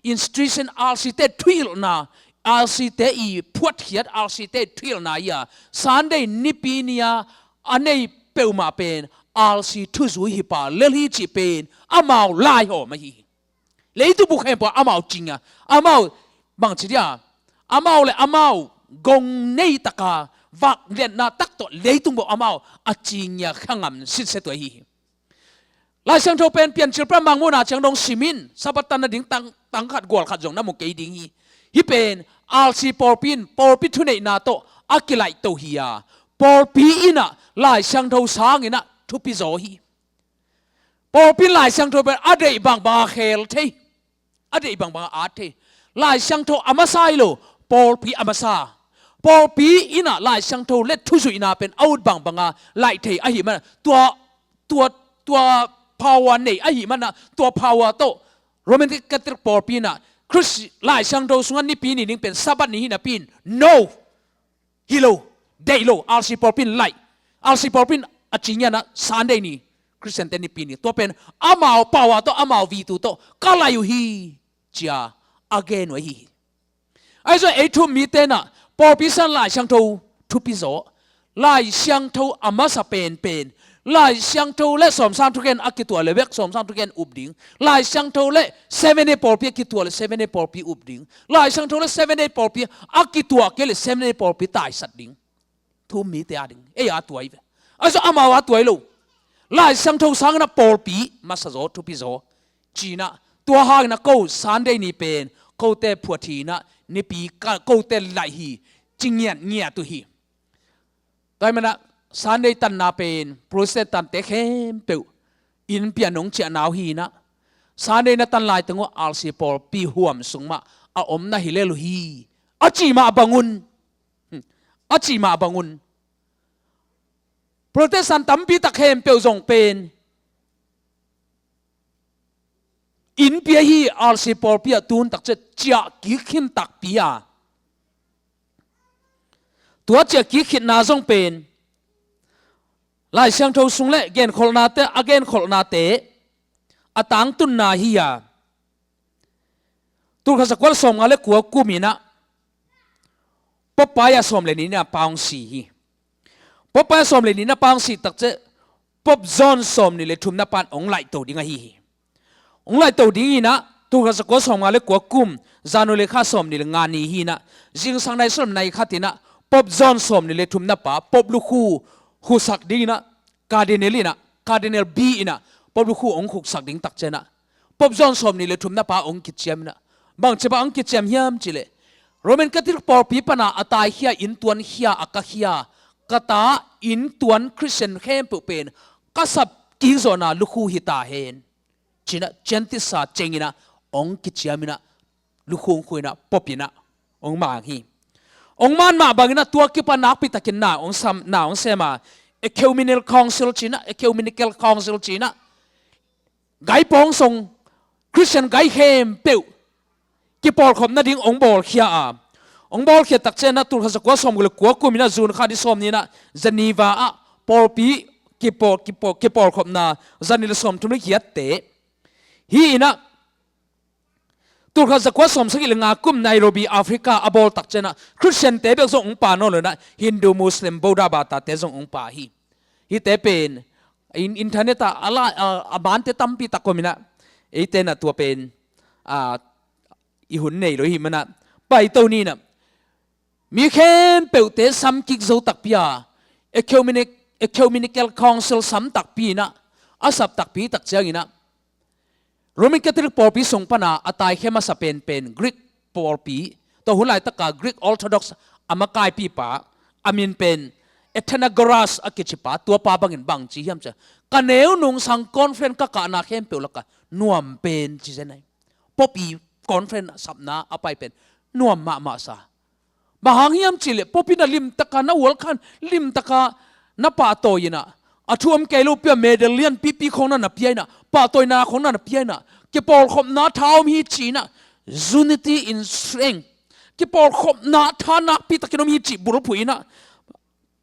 institution, R C te thuhilhna, R C te i phuatkhiat, R C te thuhilhna hi a, Sunday nipi ni a a nei peuhmah pen R C thuzui hi pah lel hi cih pen amau laihawm ahi hi. Leitung bup khempeuh ah amau ci ngia, amau bang ci dia, amau le amau gong nei taka vak liatna tak tawh leitung bup ah amau a ci ngia kha ngam sitset uh ahi hi. Lai Siangtho pen Piancil Pram Mangmuhna ciang dong sim in, Sabbath tan nading tang, tang khat gual khat zong na mu kei ding hi. Hih pen R C pawlpi in pawlpi thuneihna tawh a kilaihto hi a, pawlpi inah Lai Siangtho sang inah thupi zaw hi. Pawlpi in Lai Siangtho pen a deih bangbang a khel thei, a deih bangbang a at thei. Lai Siangtho a masa hi lo, pawlpi a masa. Pawlpi inah Lai Siangtho le thuzuihna pen a ut bangbang a laih thei ahih manah tua, tua, tua power nei ahih manah tua power tawh Roman Catholic pawlpi inah Khrist Lai Siangtho sungah nipi ni ding pen Sabbath ni hi napi in no, hi lo, deih lo, R C pawlpi in laih. R C pawlpi in a ci ngiat ah Sunday ni, Khristiante nipi ni, tua pen amau power tawh, amau vitu tawh ka laih uh hi, ci-a a gen uh ahi hi. Ahi zong ei thu-um mite inah pawlpi sang Lai Siangtho thupi zaw, Lai Siangtho a masa penpen, Lai Siangtho le Sawmsang thugen a kituah le bek Sawmsang thugen up ding, Lai Siangtho le Seven Day pawlpi a kituah le Seven Day pawlpi up ding, Lai Siangtho le Seven Day pawlpi a kituah kei le Seven Day pawlpi taisat ding. Thu-um mite a ding, ei a tuai ve. Ahi zong amau a tuai lo. Lai Siangtho sang inah pawlpi masa zaw, thupi zaw, ci inah tua hang inah ko Sunday ni pen kote phuat hi inah nipi ka, kote laih hi, ci ngiatngiat uh hi. Tua ahih manah Sunday tanna pen Protestant-te khempeuh innpi ah nong ciahna uh hi inah, Sunday na tan laiteng uh R C pawlpi huam sung mah a om na hi lel uh hi, a cih mah bangun, a cih mah bangun, Protestant tampi tak khempeuh zong pen innpi ahi R C pawlpi ah tun takciang ciah kik khin takpi a, tua ciah kik khitna zong pen Lai Siangtho sung le genkholhnate, a genkholhnate a tangtunna hi a, tulkhat zakua le sawmnga le kua kum inah Pope Pius sawm le nihna pa hong si hi. Pope Pius sawm le nihna pa hong si takciang Pope John sawmnih le thumna pan hong laihto ding ahi hi. Hong laihto ding inah tulkhat zakua sawmnga le kua kum January kha sawmnih le nga ni hi inah, zingsang nai sawm nai khat inah Pope John sawmnih le thumna pa Pope lukhu khusak ding inah Cardinal inah, Cardinal B inah Pope lukhu hong khuksak ding takciang inah Pope John sawmnih le thumna pa hong kiciam inah, bangci bang hong kiciam hiam cih leh, Roman Catholic pawlpi pana a taikhia, inntuankhia, a kakhia ka ta inntuan Khristian khempeuh pen ka sap kik zawhna lukhu hi ta hen, ci inah ciantit sa ceng inah hong kiciam inah lukhu hong khu inah Pope inah hong mang hi. Hong man mah bang inah tua kipan nakpi takin na hong sam, na hong sem a, Ecumenical Council ci inah, Ecumenical Council ci inah gai pawngsong, Khristian gai khempeuh kipawlkhop nading hong bawlkhia a, hong bawlkhia takciang inah tulkhat zakua sawmguk le kua kum inah June kha ni sawm ni inah Geneva ah pawlpi kipawl, kipawl, kipawlkhopna zanih le sawmthum le giatte hi inah, tulkhat zakua sawmsagih le nga kum Nairobi, Africa a bawl takciang inah Khristiante bek zong hong pha nawn lo inah Hindu, Muslim, Buddha, Bata-te zong hong pha hi. Hihte pen in, internet ah a la, a, a bante tampi tak om inah, eite inah tua pen, a, i hun nei lo hi manah paito ni inah, mi khempeuhte sam kik zo takpi a, Ecumenic-, Ecumenical Council sam takpi inah, a sap takpi takciang inah Roman Catholic pawlpi sung pana a taikhia masa penpen Greek pawlpi, tua hun laitaka Greek Orthodox a makaipipa, a min pen Athenagoras a kicipa, tuapa bangin bang ci hiam ciang, ka neu nungsang conference ka kahna khempeuh lakah nuam pen ci zen ahi. Pope i conference sapna a pai pen nuam mahmah sa. Bang hang hiam cih leh Pope in a limtaka na welcome, limtaka na pahtawi inah, a thu om kei lopi a medal lianpipi khong na na pia inah, pahtawina khong na na pia inah, Kipawlkhopna tha om hi ci-in ah, unity in strength. Kipawlkhopna tha nakpi takin om hi cih bulphuh in ah,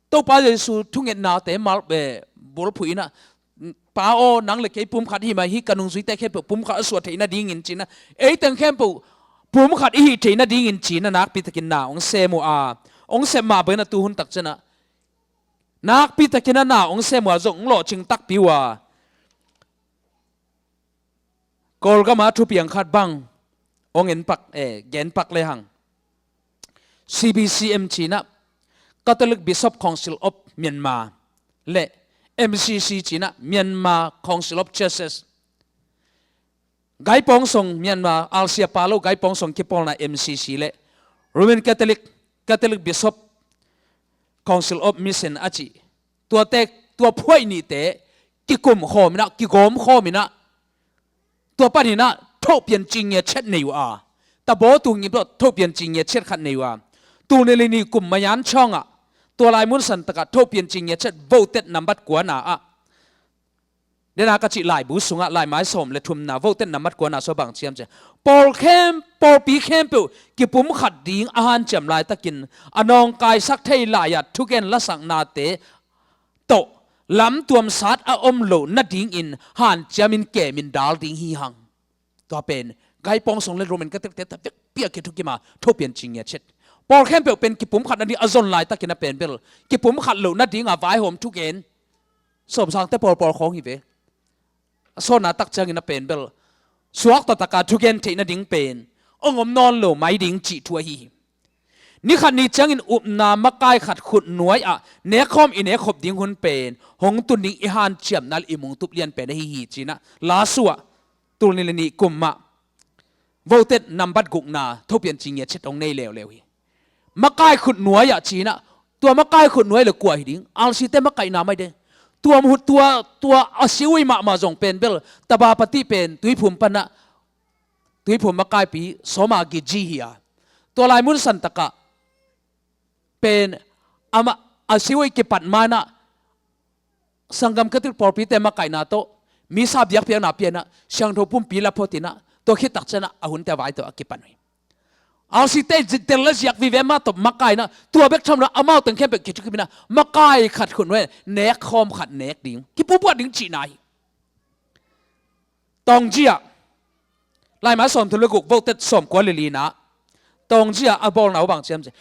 Topa Jesu thungetnate mal, eh, bulphuh in ah, Pa aw, nang le kei pumkhat i hi mah hi, ka nungzuite khempeuh pumkhat a suah theih nadingin ci-in ah, ei teng khempeuh pumkhat i hih theih nadingin ci-in ah nakpi takin na hong sem uh a, hong sem mah bangin ah tu hun tak ciang ah nakpi takin ah na hong sem uh a, zong hong lawhcing takpi uh a. Kawlgam ah thupiang khat bang hong en pak, eh, gen pak lehang, C B C M ci-in ah, Catholic Bishop Council of Myanmar, le M C C ci-in ah, Myanmar Council of Churches, Gaipawngsong, Myanmar, R C a pha lo Gaipawngsong kipawlna M C C le Roman Catholic, Catholic Bishop Council of Mission a cih, tuate, tua phuai nihte kikum khawm in ah, kigawm khawm in ah, tua panin ah thohpian ci ngiat ciat nei uh a, tabaw tu ngim tawh thohpian ci ngiat ciat khat nei uh a, tul nih le nih kum Mayan Chong ah, tua lai mun san tak ah thohpian ci ngiat ciat voted nambat kuana ah, den a ka cih laibu sungah, laimai sawm le thumna voted nambat kuana sungah bang ci hiam cih leh, pawl khempeuh, pawlpi khempeuh kipumkhat ding a hanciam laitakin, a nawngkaisak thei lai-ah thugen lasaknate tawh lamtuam sat a om loh nadingin hanciamin kemin dal ding hi hang. Tua pen Gaipawngsong le Roman Catholic-te tak vekpi a kithukim a, thohpian ci ngiat ciat. Pawl khempeuh pen kipumkhat nading a zon laitakin a pen bel kipumkhat loh nading a vaihawm thugen, sawmsangte pawlpawl khawng hi ve. A sawtna tak ciangin a pen bel suakta tak a thugen theih nading pen hong om nawn lo mai ding cih thu ahi hi. Ni khat ni ciangin upna makai khat khutnuai ah nekkhawm i nekkhop ding hun pen hong tun ding i hanciamna le i mungtup lian pen ahi hi ci-in ah, la sungah tul nih le nih kum ah voted nambat gukna thohpian ci ngiat ciat hong nei leuleu hi. Makai khutnuai ah ci-in ah, tua makai khutnuai le kua hi ding? R C te makaihna mai de. Tua, tua, tua a siwi mahmah zong pen bel, Tabapati pen Tuiphum pan ah, Tuiphum makaipi Sawma Giji hi a, tua lai mun san tak ah pen amah a siwi kipat ma-in ah, sanggam Catholic pawlpite makaihna tawh misa biakpiakna pia-in ah, siangtho pumpi la phot in ah, tua khit tak ciang ah a hunte a vai tawh a kipan uh hi. R C te zi-, tel le ziak vive mah tawh makai in ah, tua bek tham lo, amau teng khempeuh kithukim in ah, makai khat khutnuai nekkhawm khat nek ding, kipumkhat ding cihna hi. Taungji ah, laimai sawmthum le guk voted sawmkua le li-na, Taungji ah a bawlna uh bang ci hiam cih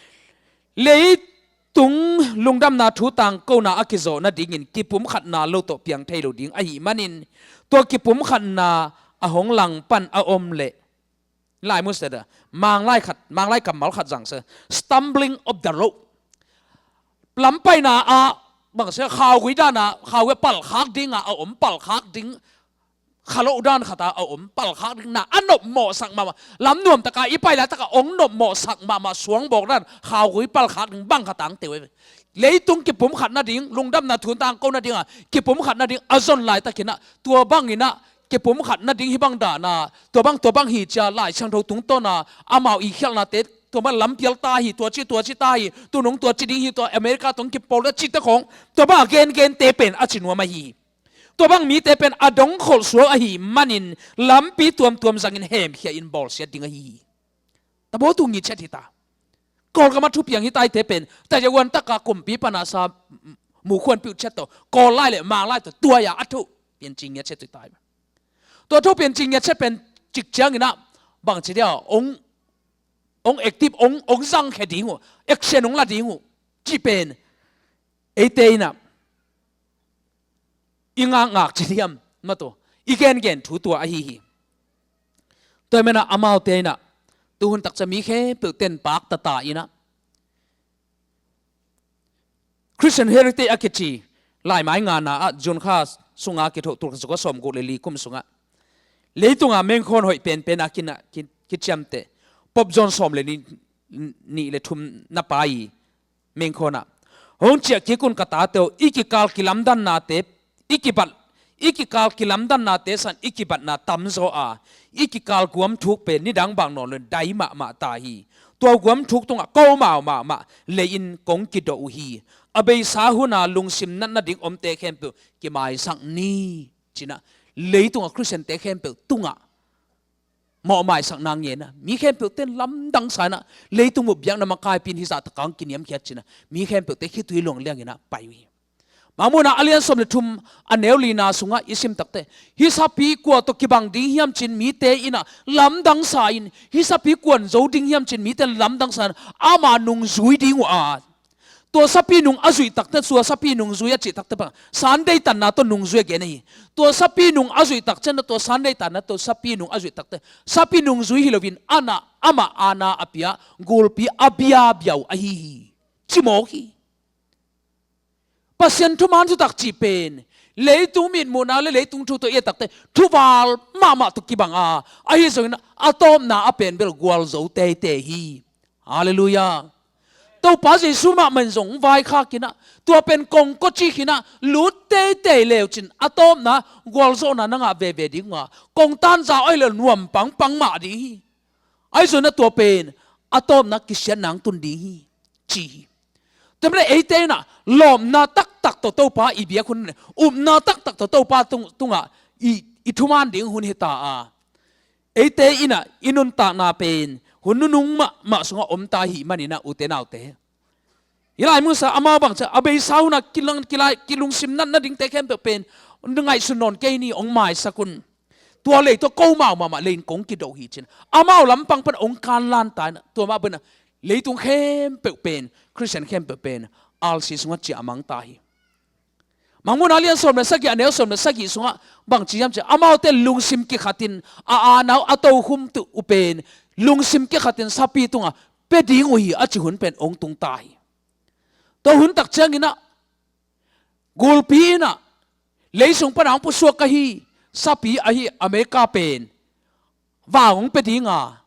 leh, leitung lungdamna thu tangkona a kizawh nadingin kipumkhatna lo tawh piang thei lo ding ahih manin, tua kipumkhatna a hong langpan a om leh, lai mun se da, Manglai khat, Manglai kammal khat zang se, stumbling of the road. Lampaina ah bang se, khaugui dan ah, khaugui palkhak ding ah a om, palkhak ding, kha loh dan khat ah a om, palkhak ding na a nopmawhsak mahmah. Lam nuam tak a i pai laitak a hong nopmawhsak mahmah, suangbawk dan, khaugui palkhak ding bang khat a hong teu hi. Leitung kipumkhat nading, lungdamna thu tangko nading ah kipumkhat nading a zon laitakin ah, tua bangin ah kipumkhat nading hih bang dan a, tua bang, tua bang hi ci-a Lai Siangtho tungtawn a amau i khialhnate, tua bang lampial ta hi, tua ci, tua ci ta hi, tunung tua ci ding hi, tua America tawh kipawl a cihte khawng, tua bang a gengente pen a ci nuam ahi hi. Tua bang mite pen a dongkholh suak ahih manin lampi tuamtuam zangin hemkhia in bawlsiat ding ahi hi. Tabaw tu ngit ciat hi ta. Kawlgam ah thupiang hi taite pen, Taiwan tak a kumpi pan a sa, mukhuan piuh ciat tawh, Kawl lai le Mang lai tawh tuai a, a thohpian ci ngiat ciat uh hi ta hi. Tua thohpian ci ngiat ciat pen cik ciangin ah bang ci dia, hong, hong active, hong, hong zangkhia ding uh, action hong la ding uh cih pen eite in ah i ngakngak ci hiam, mah tawh i gengen thu tua ahi hi. Tua ahih manin ah amaute in ah tu hun tak ciang mi khempeuh ten pak tata in ah, Christian Heritage a kici laimai ngana ah June kha sunga kithoh, tul khat za kua sawmguk le li kum sungah leitunga mengkhawn hoih penpen a kin ah ki, kiciamteh Pope John sawm le nih, nih le thum na pa i mengkhawn ah, hong ciah kik un ka tate aw, i kikal kilamdannate, i kibat, i kikal kilamdannate san i kibatna tamzaw a, i kikal guamthuk pen nidang bang nawn lo in dai mahmah ta hi. Tua guamthuk tungah ko mau mahmah lei-in kong kidawh uh hi. A beisa hun a lungsim natna ding omte khempeuh kimaisak ni, ci-in ah leitunga Christiante khempeuh tungah mawhmaisak nang ngen a, mi khempeuh ten lamdang sa in a, leitung bup biakna makaipi in hizah takah kiniamkhiat cih a, mi khempeuh te khitui luang liang in a pai uh hi. Mangmuhna a lian sawm le thum a neu lina sungah i sim takte, hih sapi kua tawh kibang ding hiam cih mite in a lamdang sa in, hih sapi kuan zo ding hiam cih mite lamdang sa in, ama nungzui ding uh a, tua sapi nung a zuih takte, tua sapi nungzui a cih takte bang Sunday tanna tawh nungzui a gen ahi. Tua sapi nung a zuih takte, tua Sunday tanna, tua sapi nung a zuih takte, sapi nungzui hi loin, ana, amah ana a pia, gulpi a biabia uh ahi hi. Cimawk hi. Pasian thuman thutak cih pen leitung mitmuhna le leitung thu tawh i et takte, thuval mahmah tawh kibang a, ahi zongin a tawpna a pen bel gualzo teitei hi. Halleluiah. Topa Jesu mahmah in zong vaikhak in a, tua pen kongkaw cik in a lut teitei le uh cin, a tawpna gualzawhna na ngah veve ding uh a, kongtan za ahi le nuam pangpang mah ding hi. Ahi zongin a tua pen a tawpna kisiatna hong tun ding hi, ci hi. Tua manin eite in a lawpna taktak tawh Topa i biak hun, upna taktak tawh Topa tung, tungah i, i thuman ding hun hi ta a, eite in a i nuntakna pen hun nunung mahmah sungah om ta ahih manin a, ute naute, hih lai mun sa amau bang ci a, a beisa hun a kilang, kilai, kilungsim natna dingte khempeuh pen ngaihsun nawn kei ni, hong maisak un. Tua lei tawh ko mau mahmah lei in kong kido hi, ci in a, amau lampang pan hong kanlan ta in a, tua mah bangin a leitung khempeuh pen, Khristian khempeuh pen alsi sungah ciah a mang ta hi. Mangmuhna a lian sawm le sagih a neu sawm le sagih sungah bang ci hiam cih leh, amaute lungsim kikhatin a, a nau a tokhum uh pen lungsim kikhatin sapi tungah pia ding uh hi, a cih hun pen hong tung ta hi. Tua hun tak ciangin a, gulpi in a, leisung pan a hong pusuak ahi sapi ahi America pen vang hong pia ding a,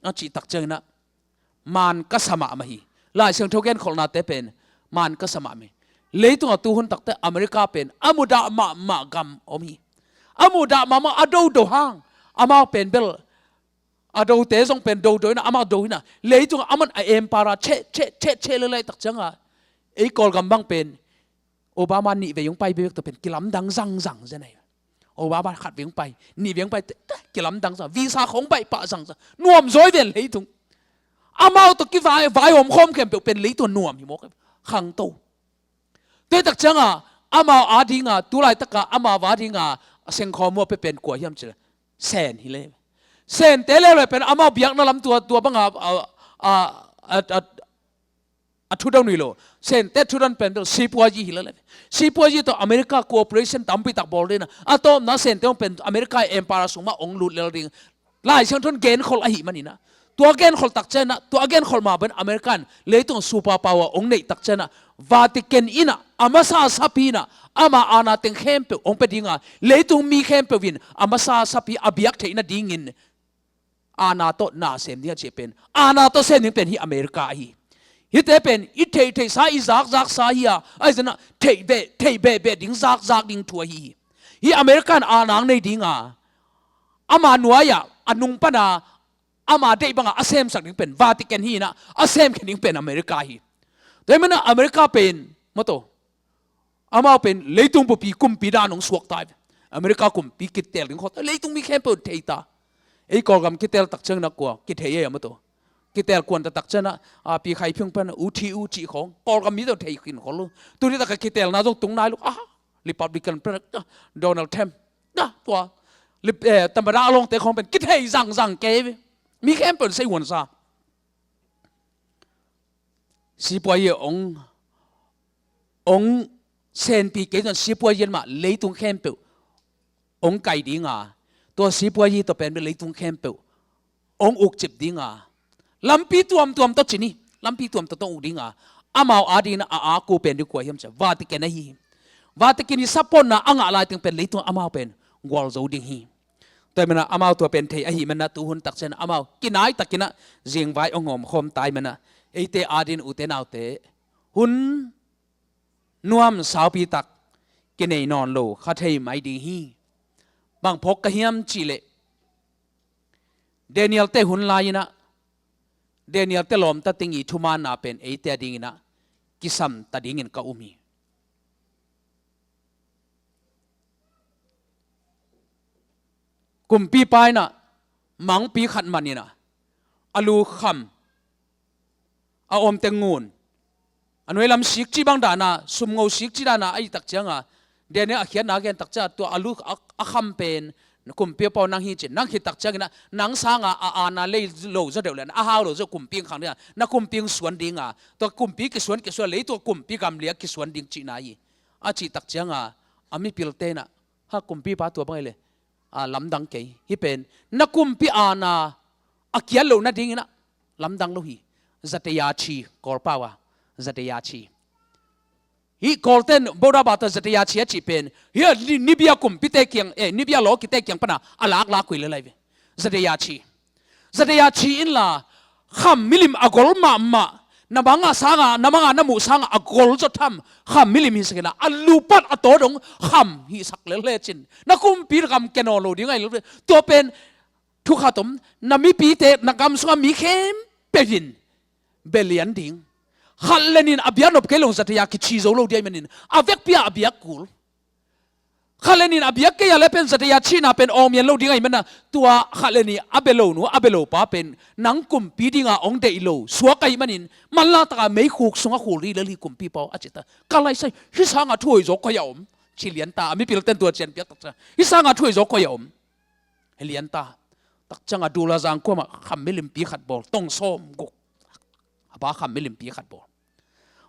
a cih tak ciangin a, man ka sa mahmah hi. Lai Siangtho genkholhnate pen man ka sa mahmah hi. Leitungah tuhun takte America pen a mudah mahmah gam om hi. A mudah mahmah, a dodo hang. Amau pen bel a dote zong pen dodo in a, amau do in a, leitungah aman a empire cheh cheh cheh cheh lel lai tak ciangin a, ei Kawlgam bang pen Obama nih vei hong pai bekbek tawh pen kilamdang zangzang zen ahi. Obama khat vei hong pai, nih vei hong pai, te, te, kilamdang zang, visa khong baih pah zangzang, nuam zaw hi ven leitung. Amau tawh kivai, vai omkhawm khempeuh pen leitung nuam hi mawk, khangto. Tua tak ciangin a, amau adingin a, tu laitak a amau adingin a sengkhawm uh a pia pen kua hiam cih leh, Sen hi leh. Sente leuleu pen amau biakna lam tua, tua bang a, a, a, a, a, a thudon uh hi lo. Sente thudon pen bel sipuazi hi leh. Sipuazi tawh America cooperation tampi tak bawl ding in a, a tawpna Sente hong pen America empire sung mah hong lut lel ding. Lai Siangtho in genkholh ahih manin a, tua genkholh tak ciangin a, tua a genkholh mah bangin America in leitung super power hong neih tak ciangin a, Vatican in a, a masa sapi in a, ama aana teng khempeuh hong pia ding a, leitung mi khempeuh in a masa sapi a biak theih nadingin aana tawh na sem ding a cih pen, aana tawh sem ding pen hih America ahi. Hihte pen i theih theihsa, i zakzaksa hi a, ahi zongin a theih beh, theih behbeh ding, zakzak ding thu ahi hi. Hih America in aana hong nei ding a, ama nuai-ah a nung pan a, ama deih bangin a semsak ding pen Vatican hi in a, a semkhe ding pen America hi. Tua ahih manin a America pen, maw taw, amau pen leitung bupi kumpi dan hong suak ta hi. America kumpi kiteel ding khawng ta, leitung mi khempeuh thei ta. Ei Kawlgam kiteel tak ciangin a kua kithei ei a, maw taw. Kiteel kuan ta tak ciangin a, a, Pi Khai Phiung pen U T U cih khawng Kawlgam mi tawh thei khin khol lo. Tuni tak a kiteelna zong tung nai lo. Ah, Republican pen, ah, Donald Trump, ah, tua, Lip-, eh, Tamada a lawngte khawng pen kithei zangzang kei ve. Mi khempeuh in sei huan sa. Sipuazi hong, hong senpi kei zong, sipuazi mah leitung khempeuh hong kai ding a, tua sipuazi tawh pen bel leitung khempeuh hong ukcip ding a, lampi tuamtuam tawh ci ni, lampi tuamtuam tawh uk ding a, amau adingin a, a, a ku pen ding kua hiam cih leh Vatican ahi hi. Vatican i supportna a ngah laiteng pen leitung amau pen gualzo ding hi. Tua ahih manin a amau tua pen thei ahih manin a tuhun tak ciangin a amau kinai takin a zingvai hong hawmkhawm ta ahih manin a, eite adingin, ute naute, hun nuam saupi tak kinei nawn lo kha thei mai ding hi. Bang phawk ka hiam cih leh, Daniel-te hun lai-in a, Daniel-te lawmta teng i thumaanna pen eite adingin a kisam ta dingin ka um hi. Kumpipa in a, mangpi khat man in ah, a lu kham, a om teng ngun, a nuai lam sik cih bang dan a, sumngo sik cih dan a, a hih tak ciang a, Daniel a khiatna a gen tak ciang a, tua a lu a, a kham pen kumpipa aw nang hi ci-in, nang khit tak ciangin ah, nang sang a, a aana lei lo zaw deuh leh, a hau lo zaw kumpi hong khang ding a, na kumpi hong suan ding a, tua kumpi kisuan, kisuan leh tua kumpi gamliak kisuan ding cihna hi, a cih tak ciang a, a mipilte in ah, ha, kumpipa, tua bang hi leh, a, lamdang kei. Hih pen na kumpi aana a kiat loh nadingin ah lamdang lo hi. Zatayachi, Kawlpau a, zatayachi. Hih Kawlte'n Buddha bata zatayachi a cih pen, hih a ni, Nubia kumpite kiang, eh, Nubia lawkite kiang pan a, a laklak uh hi lel lai ve. Zatayachi. Zatayachi in la, kham milim a gol mahmah, na mang a sang a, na mang a na muh sang a, a gol zaw tham, kham milim hi sak in ah, a lu pan a taw dong kham hi sak lel lecin, na kumpi gam kia nawn lo ding ahi lel ve. Tua pen thu khat om, na mipite, na gam sung a mi khempeuh in bia lian ding. Khat le nih in a bia nop kei lo zataya kici zo lo ding ahih manin, a vekpi a a bia kul. Khat le nih in a bia kei a leh pen zataya cihna pen awng mian lo ding ahih manin ah, tua khat le nih a bia lo nu, a bia lo pa pen nang kumpi ding a hong deih lo suak ahih manin, manlang tak a meikhuk sung a khul ding lel hi kumpipa aw, a ci ta. Ka laisai, hih sang a thuhoih zaw koi a om? Ci lian ta, a mipilte'n tua cian piak tak ciang, hih sang a thuhoih zaw koi a om? Hi lian ta. Tak ciang a Dulazang kuam ah kham milimpi khat bawl, tong sawm guk a pa kham milimpi khat bawl.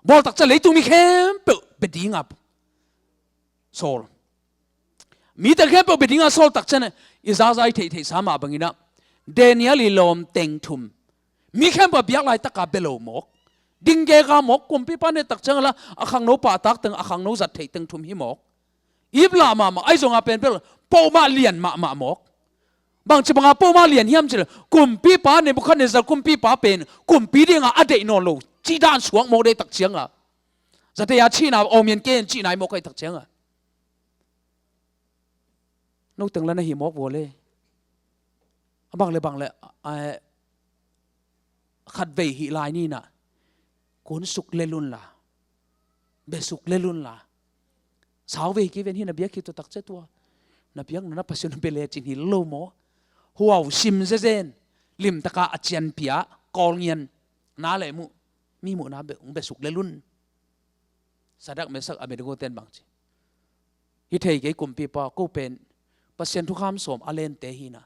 Bawl tak ciang leitung mi khempeuh bia ding a sawl. Mite khempeuh bia ding a sawl tak ciang, i zakzak i theihtheihsa mah bangin ah, Daniel i lawm teng thum, mi khempeuh a biak laitak a bia lo mawk. Ding gega mawk, kumpipa ne tak ciang a la, a khangno pahtak teng, a khangno zat theih teng thum hi mawk. Ip lah mahmah, ahi zong a pen bel, pawlmawh lian mahmah mawk. Bangci bang a pawlmawh lian hiam cih leh, kumpipa, Nebukhadnezzar kumpipa pen kumpi ding a a deih nawn lo cih dan suak mawk deih tak ciang a, zataya cihna awng mian kei in cihna hi mawk ahi tak ciang a, no teng la na hi mawk vua le. A bang le bang le, a, khatvei hih lai ni in ah, kun suk lel un la, bia suk lel un la. Sauvei kei ven hi, na biak khit uh tak ciang tua, na biakna na Pasian bia lecin hi lo maw? Huau sim zezen, limtak a a cian pia, Kawlngian na leh muh, mi muhna bia, bia suk lel un. Sadrak, Mesak, Abednego te'n bang ci? Hi thei kei kumpipa, ko pen Pasian thukham sawm a lente hi in ah,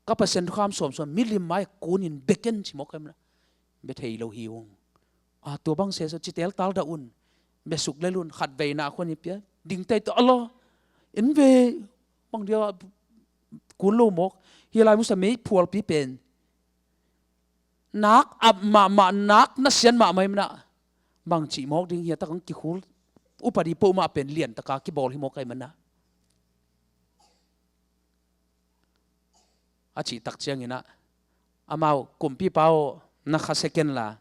ka Pasian thukham sawm sung milim mai-ah kunin bia ken ci mawk ka hih manin ah, bia thei lo hi ung. A, tua bang se sa, ci teltal dah un, bia suk lel un, khatveina khua ni pia, ding tei tawh a la, en ve, bang dia kun lo mawk. Hi lai musa meiphualpi pen nak ap mahmah, nak na sian mahmah ahih manin ah, bangci mawk ding hia, tak hong kikhul. Upadi peuhmah pen liantak a kibawl hi mawk ahih manin ah, a cih tak ciangin ah, amau, kumpipa aw, na khasia ken la,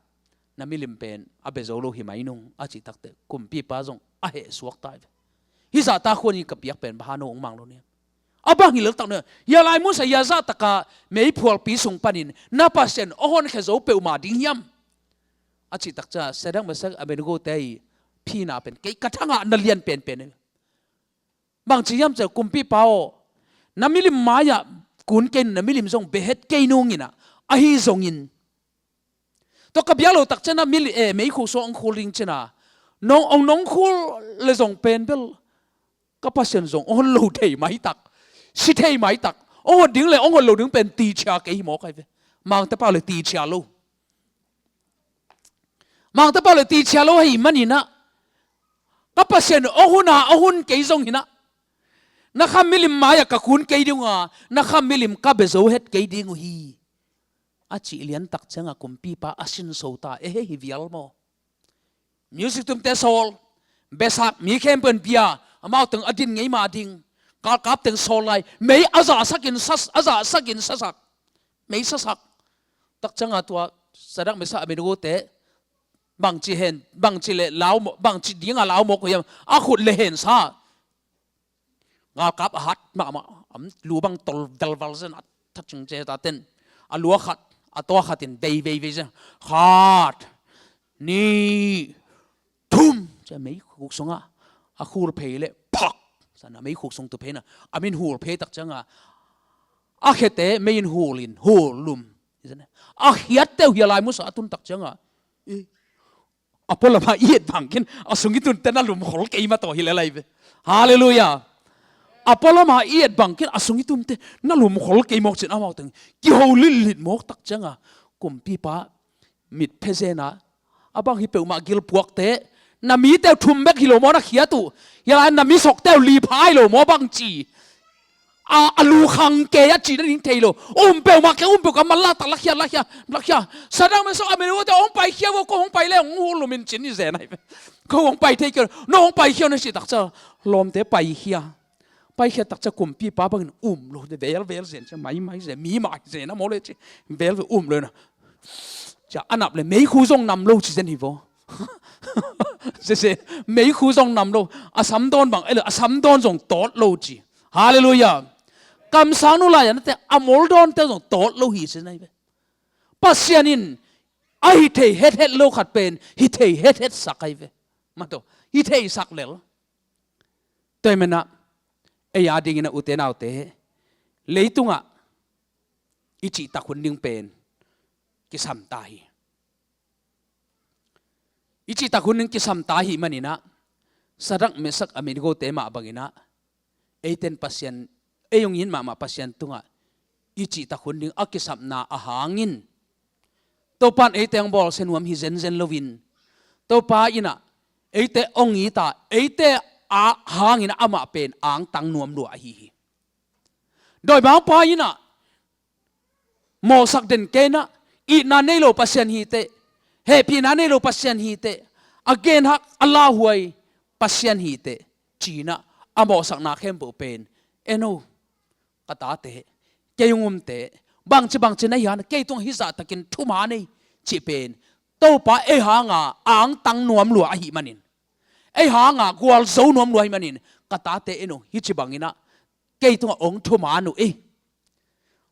na milim pen a bia zo lo hi mai nung, a cih tak teh kumpipa zong a heh suak ta hi ve. Hih zahta khua ni ka piak pen bang hang no hong mang lo ni hiam? A bang hi lel tak ni hiam? Hia lai musa hia zahtak a meiphualpi sung panin na Pasian hong honkhia zo peuhmah ding hiam? A cih tak ciang, Sadrak, Mesak, Abednego te i phina pen kei ka thangahna lian penpen hi. Bangci hiam cih leh, kumpipa aw, na milim mai-ah kun kei in, na milim zong bia het kei nung in ah, ahi zongin, tua ka biak loh tak ciang a mili-, eh, meikhuk sung hong khul ding ci-in ah, nong, hong nong khul leh zong pen bel, ka Pasian zong hong hon lo thei maitak, si thei maitak, hong hon ding leh hong hon lo ding pen tichia kei hi mawk ahi ve. Mangte pau leh tichia lo. Mangte pau leh tichia lo ahih manin ah, ka Pasian hong hun a, hong hun kei zongin ah, na kham milim mai-ah ka kun kei ding uh a, na kham milim ka bia zo het kei ding uh hi, a cih lian tak ciang a kumpipa a sinso ta, eh, hi vial maw? Music tumte sawl, biasak, mi khempeuh in bia, amau teng a din ngei mah ding, galkap teng sawl lai, mei a zahsak in sa, a zahsak in sasak, mei sasak. Tak ciang a tua Sadrak, Mesak, Abednego te bangci hen, bangci leh lau maw, bangci ding a lau mawk uh hiam, a khut leh hen sa. Galkap a hat mahmah, a lu bang tol velvel zen, a thacing ce ta ten, a lu a khat, a taw a khat in vei vei vei zen, khat, nih, thum, ci-a meikhuk sungah a khul phei leh phak, sa-in a meikhuk sung tu phei-in a, a min hul phei tak ciang a, a khete mei in hul in, hul lum. A khiatte uh hia lai musa a tun tak ciangah, a pualamah i et bangkin a sung i tunte na lumkhol kei mah tawh hi lel ahi ve. Halleluiah. A pualamah i et bangkin a sung i tunte na lumkhol kei mawk cin amau teng kiho lillit mawk tak ciangah kumpipa mitphe zena, a bang hi peuhmah gilpuakte, na mite uh thum bek hi lo maw na khiat uh, hia lai na mi sokte uh li pha hi lo maw bang ci. A, a lu khang kei a cihna ding thei lo. Um peuhmah kei, um peuhmah kei, man la tak lakhia, lakhia, lakhia. Sadrach, Mesach, Abednego te hong paikhia vo, ko hong pai le hong hul lum in cin i zen ahi ve. Ko hong pai thei kei lo, no hong paikhia na cih tak ciang lawmte paikhia. Paikhia tak ciang kumpipa bangin um lo, vel vel zen ciang, mai mai zen, mi mai zen a maw le ci. Vel vel um lo na. Cia a nap le meikhu zong nam lo ci zen hi vo. Sese, meikhu zong nam lo. A samdawn bang, ei lo, a samdawn zong tawt lo ci. Halleluiah. Kamsang nu lai-a nate a moldawnte zong tawt lo hi ci zen ahi ve. Pasian in a hi thei hethet lo khat pen hi thei hethet sak ahi ve. Mato, hi thei sak lel. Tua hi menah ei a dingin a ute naute, leitungah i cihtak hun ding pen kisam ta hi. I cihtak hun ding kisam ta hi maninah Sadrach, Mesach, Abednego te mah banginah eiten Pasian, ei hong it mahmah Pasian tungah i cihtak hun ding a kisapna a hangin Topan eite hong bawlsia nuam hi zenzen loin Topa innah eite hong it a, eite a hangin amah pen angtang nuam lua ahi hi. Dawimangpa innah mawhsak den keinah itna nei lo Pasian hiteh, hehpihna nei lo Pasian hiteh, a genhak a lauhuai Pasian hiteh cinah a mawhsakna khempeuh pen, eno, ka tate, kei hong umte, bangci bangci na hi hang, kei tungah hih zahtakin thuman ei cih pen Topa ei hanga angtang nuam lua ahi manin, ei hanga gualzo nuam lua ahi manin, ka tate, eno, hih ci banginah kei tungah hong thuman uh ei.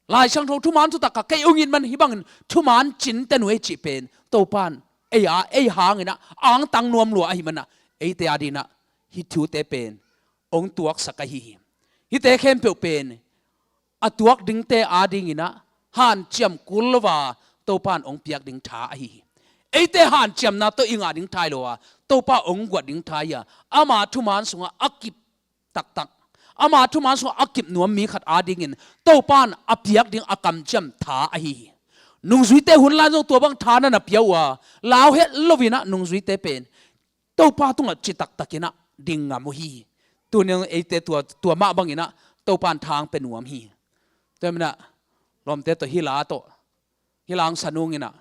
Lai Siangtho thuman thutak kha kei hong it man hih bangin thuman cinten uh ei cih pen Topan ei a, ei hanginah angtang nuam lua ahi manah eite a dinah hih thute pen hong tuaksak ahi hi. Hihte khempeuh pen a tuak dingte a dinginah hanciam kul lo a Topan hong piak ding tha ahi hi. Eite hanciamna tawh i ngah ding tha hi lo a Topa hong guat ding tha hi a, ama thuman sungah a kip taktak, ama thuman sungah a kip nuam mi khat a dingin Topan a piak ding a kamciam tha ahi hi. Nungzuite hun lai zong tua bang tha na na pia uh a, lau het loinah nungzuite pen Topa tungah citaktakinah ding ngam uh hi. Tunin eite tua, tua mah banginah Topan tha hong pia nuam hi. Tua minah lawmte tawh hih la tawh, hih la hong sa nunginah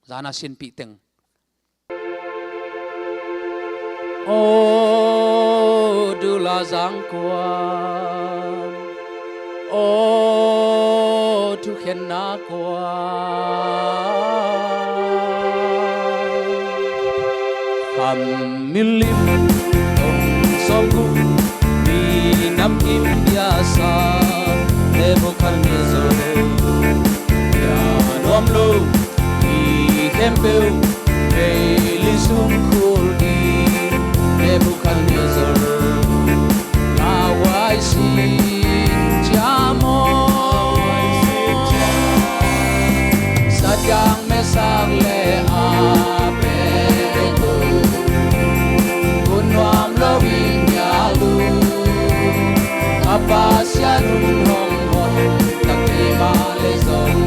zana sinpih teng. Aw dula zangkuan, aw thukhenna kuan, kham milim hong sawlguk, mi namkim biasa Nebuchadnezzar, bia nuam lo mi khempeuh meili sung khul ding Nebuchadnezzar, lauhuai sin ciam aw. Sadrach, Mesach le Abednego, hun nuam loin nial uh, a Pasian hun hong hon tak hi mah leh zong,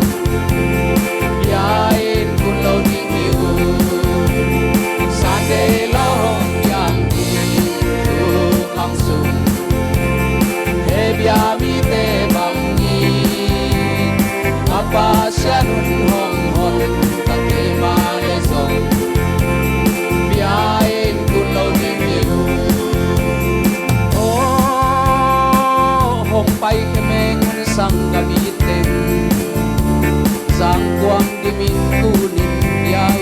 bia in kun lo ding hi uh. Sunday law hong piang ding thukham sung, hih bia mite bangin a Pasian hun hong hon tak hi mah leh zong, bia in kun lo ding hi uh. Aw hong paikhia meng un sanggam it teng, zangkuang dimin tunin bia uh.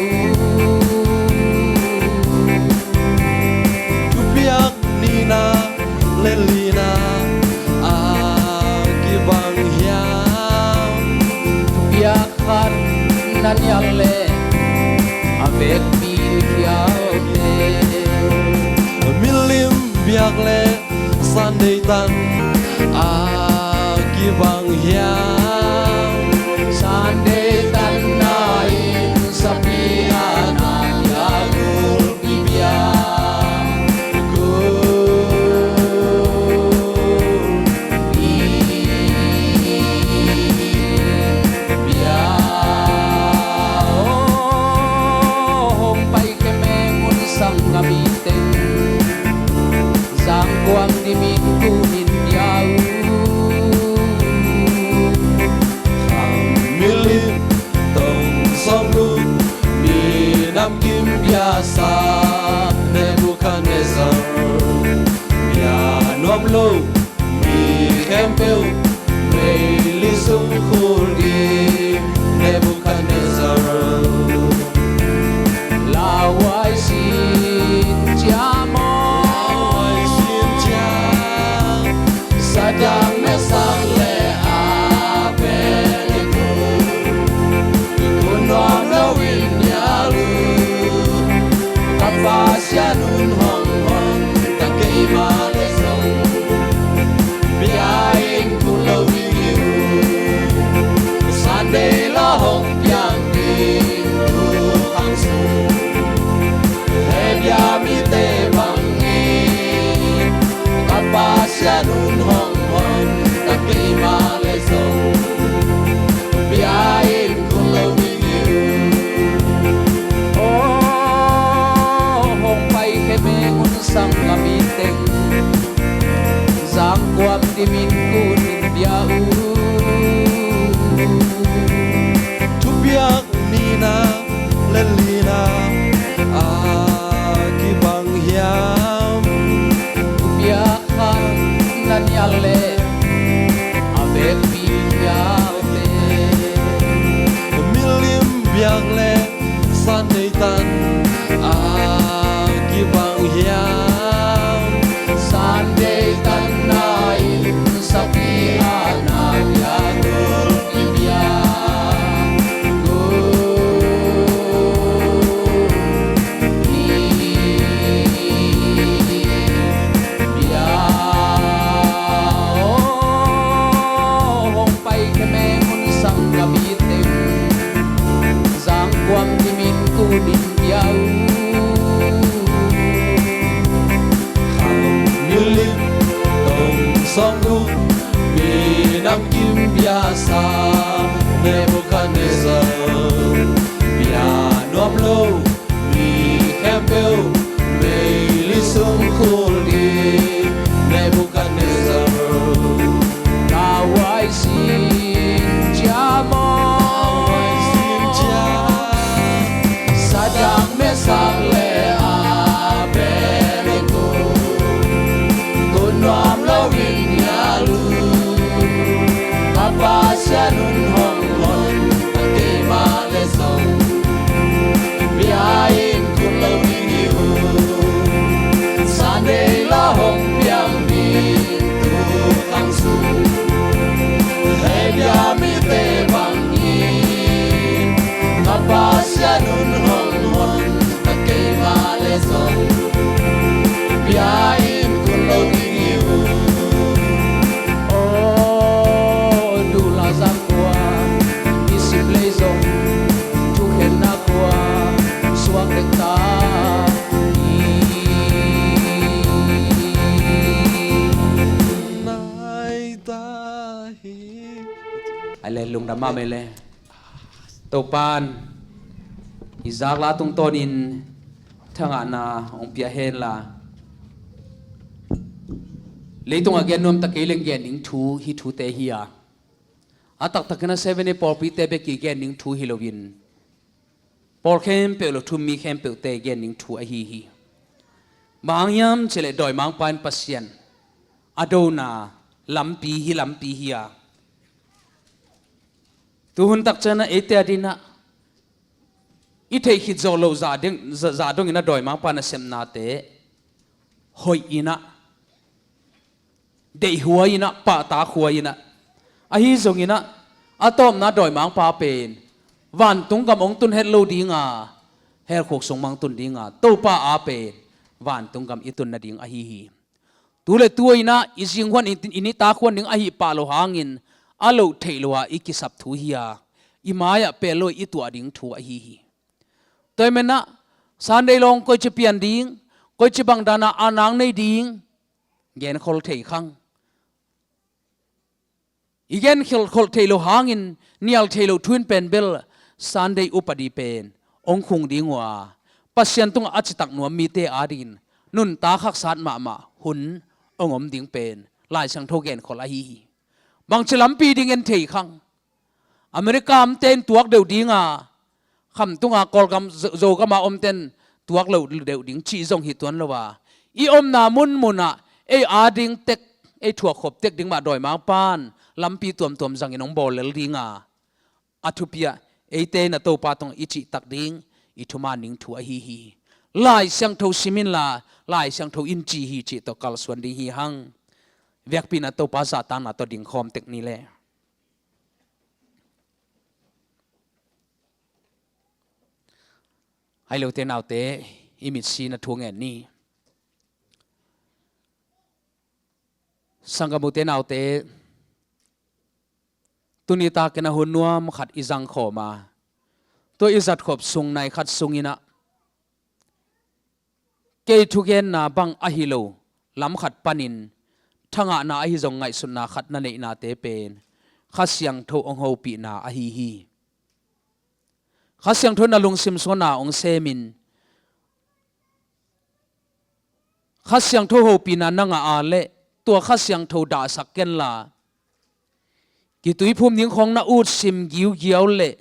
Thupiak nihna le lina a kibang hiam? Thupiak khat na nial leh a vekpi khiaute, milim biak le Sunday tan a ki Bang hiam Sunday tanna in sapi a na bia gulpi bia gulpi bia hong pai khe meng un sang a mi teng Zangkuam dimin kunin bia uh. Khang milim tong sawm guk minam kim biasa Nebuchadnezzar. Bia nuam lo mi khempeuh meili sung khul ding Nebuchadnezzar. Lauhuai sin cia maw? Lauhuai sin cia. Sadang Mesak le Abednego. Kun nuam lo in nial uh. Ka Pasian un hong hon ta keimah le zong. Bia in kun lo in hi uh. Sunday law hong piang ding tu khang sung. Hebia mite bangin ka Pasian un hong hon ta keimah le zong. Bia in kun lo in hi uh. Aw, hong pai khe meng un sang a mi teng Zangkuam dimin kunin bia uh. Thupiak nihna le lina a kibang hiam? Thupiak khatna nial le a vekpi nialte. Milim biak le Sunday tan a kibang hiam? Sunday tanna in sapi a na bia gulpi bia gulpi bia. Aw, hong pai khe meng un sang a mi teng Zangkuam dimin kunin bia uh. Khang milim tong sawm guk minam kim biasa Nebuchadnezzar. Bia nuam lo mi khempeuh meili sung khul ding Nebuchadnezzar. Lauhuai sin cia maw? Lauhuai sin cia. Sadang Mesak le Abednego. Kun nuam lo in nial uh. Ka Pasian un hong hon ta keimah le zong. Bia in kun lo in hi uh. Sunday law hong piang ding tu khang sung. Hebia mite bangin ka Pasian un hong hon ta keimah le zong. Bia in kun lo in hi uh. Aw, duhla zangkua i sim lei zong thukhenna kua suak dek ta hi. Nai ta hi. Ai le lungdam mah mei le. Topan i zakla tungtawnin thangahna hong pia henla, leitungah gen nuam ta kei leng gen ding thu hi thute hi a, a taktakin a seven day pawlpite bek i gen ding thu hi loin, pawl khempeuh lo thum mi khempeuhte gen ding thu ahi hi. Bang hang hiam cihleh dawimangpa in Pasian a dona lampi hi lampi hi a, tuhun takcianah eite a dinah i theih khit zawh loh zah ding, zah, zah dongin a dawimangpa nasepnate hoih inah, deihhuai inah, pahtakhuai inah, ahi zonginah a tawpna dawimangpa pen vantung gam hong tun het lo dinga, helkhuk sung mang tun dinga, Topa a pen vantung gam i tun nading ahi hi. Tu le tu inah i zinghuan i, i nitakhuan ding ahi pah lo hangin a loh theih lo a i kisap thu hi a, i mai-ah pel lo i tuah ding thu ahi hi. Tua ahih manin ah Sunday lawng koici pian ding, koici bang dan a nang nei ding, genkhol thei khang. I genkhol theih loh hangin nial theih loh thu in pen bel Sunday upadi pen hong khung ding uh a, Pasian tungah a citak nuam mite adingin nuntak haksat mahmah hun hong om ding pen Lai Siangtho genkhol ahi hi. Bangci lampi ding en thei khang. America omte in tuak deuh ding a, khamtung a Kawlgam, Zo-, Zogam a omte in tuak lo deuh ding cih zong hi tuan lo a, i omna munmun ah ei ading tek, ei thuakkhop tek ding mah dawimangpa'n lampi tuamtuam zangin hong bawl lel ding a, a thupi ah eite in a Topa tungah i cihtak ding, i thuman ding thu ahi hi. Lai Siangtho sim inla, Lai Siangtho in ci hi cih tawh kalsuan ding hi hang. Biakpiakna, Topa zahtakna tawh dingkhawm tek ni leh. Ahih leh u te nau te, i mitsi na thu ngen ni. Sanggam u te nau te, tuni takin a hun nuam khat i zangkhawm a, tua i zatkhop sung nai khat sungin ah, kei thugenna bang ahi lo lam khat panin thangahna ahi zong ngaihsutna khat na neihnate pen Kha Siangtho hong hopihna ahi hi. Kha Siangtho na lungsim sungah na hong semin, Kha Siangtho hopihna na ngah a leh tua Kha Siangtho dahsak kenla, kituiphum ding khawng na utsim giugiau leh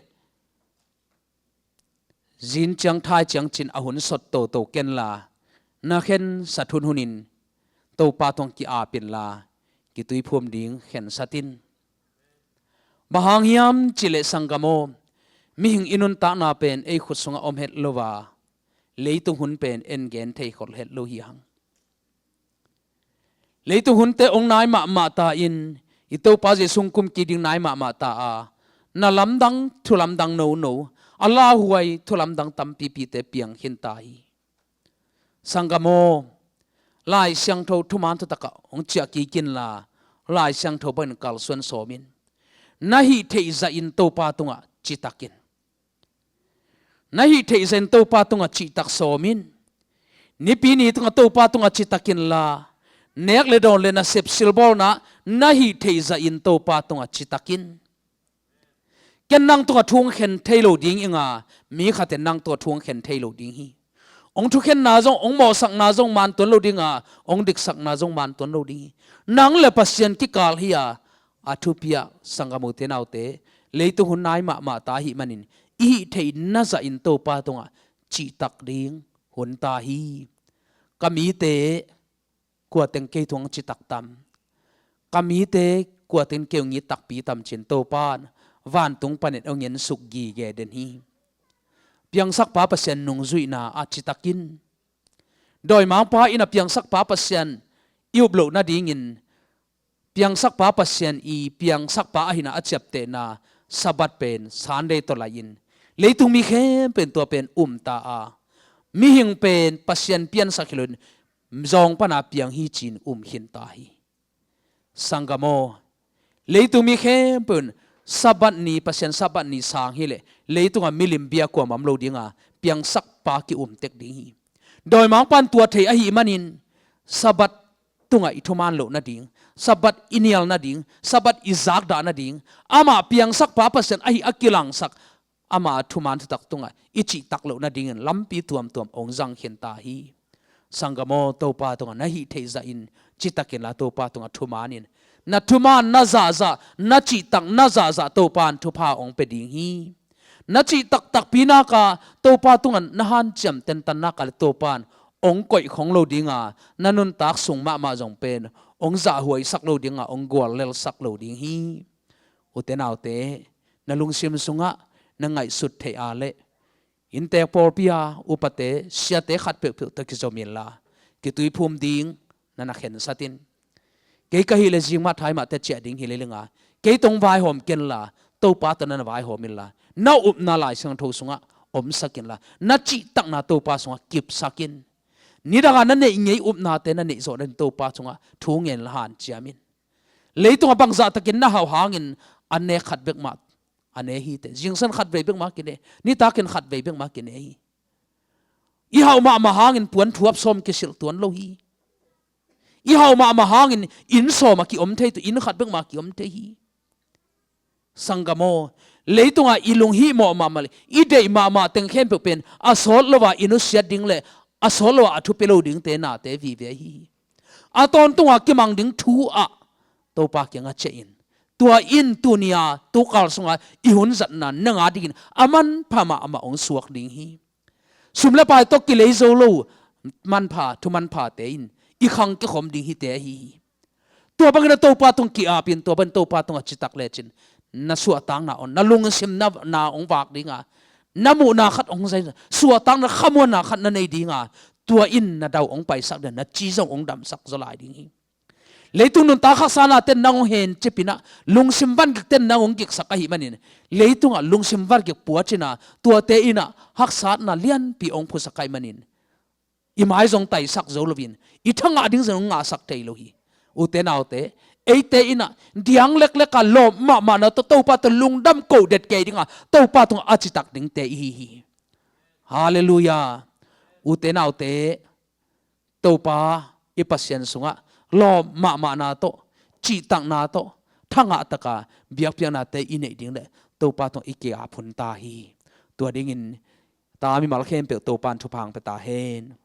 zin ciang thai ciang cin a hun sot toto kenla, na khensat hunhunin Topa tungah ki-ap inla, kituiphum ding khensat in. Bang hang hiam cih leh sanggam aw, mihing i nuntakna pen ei khut sungah om het lo a, leitung hun pen en gen thei khol het lo hi hang. Leitung hunte hong nai mahmah ta in, i Topa Jesu hong kum kik ding nai mahmah ta a, na lamdang, thu lamdang nono, a lauhuai thu lamdang tampipite piang khin ta hi. Sanggam aw, Lai Siangtho thuman thutak ah hong ciah kik inla, Lai Siangtho bangin kalsuan sawm in. Na hih theih zahin Topa tungah citak in. Na hih theih zahin Topa tungah cihtak sawm in. Nipi ni tungah Topa tungah citak inla, nek le dawn le nasep silbawlna, na hih theih zahin Topa tungah citak in. Ken nang tungah thu hong khen thei lo ding ing a, mi khat in nang tungah thu hong khen thei lo ding hi. Hong thukhenna zong, hong mawhsakna zong man tuan lo ding a, hong diksakna zong man tuan lo ding hi. Nang le Pasian kikal hi a, a thupi ah sanggam u te nau te, leitung hun nai mahmah ta ahih manin, i hih theih na zahin Topa tungah cihtak ding hun ta hi. Ka mite kua teng kei tungah citak tam? Ka mite kua teng kei hong it takpi tam ci-in Topa'n vantung panin hong ensuk gige den hi. Piangsakpa Pasian nungzuihna ah citak in. Dawimangpa in a piangsakpa Pasian i up loh nadingin, piangsakpa Pasian i piangsakpa ahihna a ciaptehna Sabbath pen Sunday tawh lai-in, leitung mi khempeuh in tua pen um ta a, mihing pen Pasian piansak hi loin zawng pana piang hi ci-in um khin ta hi. Sanggam aw, leitung mi khempeuh in Sabbath ni, Pasian Sabbath ni sang hi leh, leitungah milim bia kuamah om lo ding a, piangsakpa ki-um tek ding hi. Dawimangpa'n tua thei ahih manin, Sabbath tungah i thuman loh nading, Sabbath i nial nading, Sabbath i zakdah nading, amah piangsakpa Pasian ahi a kilangsak, ama thuman thutak tungah i cihtak loh nadingin lampi tuamtuam hong zang khin ta hi. Sanggam aw, Topa tungah na hih theih zahin citak inla, Topa tungah thuman in. Na thuman na zahzah, na cihtak na zahzah Topa'n thupha hong pia ding hi. Na cihtak takpi nak a Topa tungah na hanciam tentan nak a leh Topa'n hong koih khong lo ding a, na nuntak sung mahmah zong pen hong zahhuaisak lo ding a, hong guallelsak lo ding hi. U te nau te, na lungsim sungah na ngaihsut theih a leh, inntek pawlpi a upate, siate khat peuhpeuh tawh kizom inla, kituiphum ding na na khensat in. Kei ka hih leh zing mah thai mah teh ciah ding hi lel ing a, kei tawh hong vaihawm kenla, Topa tawh na na vaihawm inla, na upna Lai Siangtho sungah omsak inla, na cihtakna Topa sungah kipsak in. Nidang a na neih ngei upnate na neih zawh nading Topa sungah thu ngen la hanciam in. Leitungah bangzah takin na hauh hangin an ne khat bek mah a ne hi teh. Zingsang khat vei bek mah kine, nitakin khat vei bek mah kine hi. I hauh mahmah hangin puan thuap sawm kisilh tuan lo hi. I hauh mahmah hangin inn sawm a kiom thei, tua inn khat bek mah kiom thei hi. Sanggam aw, leitungah i lunghimawh mahmah le i deih mahmah teng khempeuh pen a sawt lo-a i nusiat ding le a sawt lo-a a thupi lo dingte nate vive ahi hi. A tawntunga kimang ding thu ah Topa kiangah ciah in. Tua in tuni-a tukal sunga i hun zatna nang a dingin a manpha mahmah hong suak ding hi. Sum le pai tawh kilei zo lo manpha, thu manphate in i khang kikhom ding hite ahi hi. Tua bangin a Topa tung ki-apin, tua bangin Topa tungah citak lecin na suahtakna hong, na lungsimna hong vak dinga, na muhna khat hong zai, suahtakna khamuanna khat na nei dinga, tua in na dau hong paisak ding, na ci zong hong damsak zaw lai ding hi. Leitung nuntak haksatnate nang hong hencipin ah, lungsim vangikte nang hong giksak ahih manin, leitungah lungsim vangik puacin ah, tuate in ah haksatna lianpi hong phusak ahih manin, i mai zong taisak zo loin, i thangah ding zong hong ngahsak thei lo hi. Ute naute, eite in ah diang leklek a lawp mahmahna tawh Topa tawh lungdam koh det kei ding a, Topa tungah a citak dingte i hi hi. Halleluiah. Ute naute, Topa i Pasian sungah lawp mahmahna tawh, cihtakna tawh, thangah taka biakpiaknate i neih ding le Topa tungah i ki-ap hun ta hi. Tua dingin ta mimal khempeuh Topa in thupha hong pia ta hen.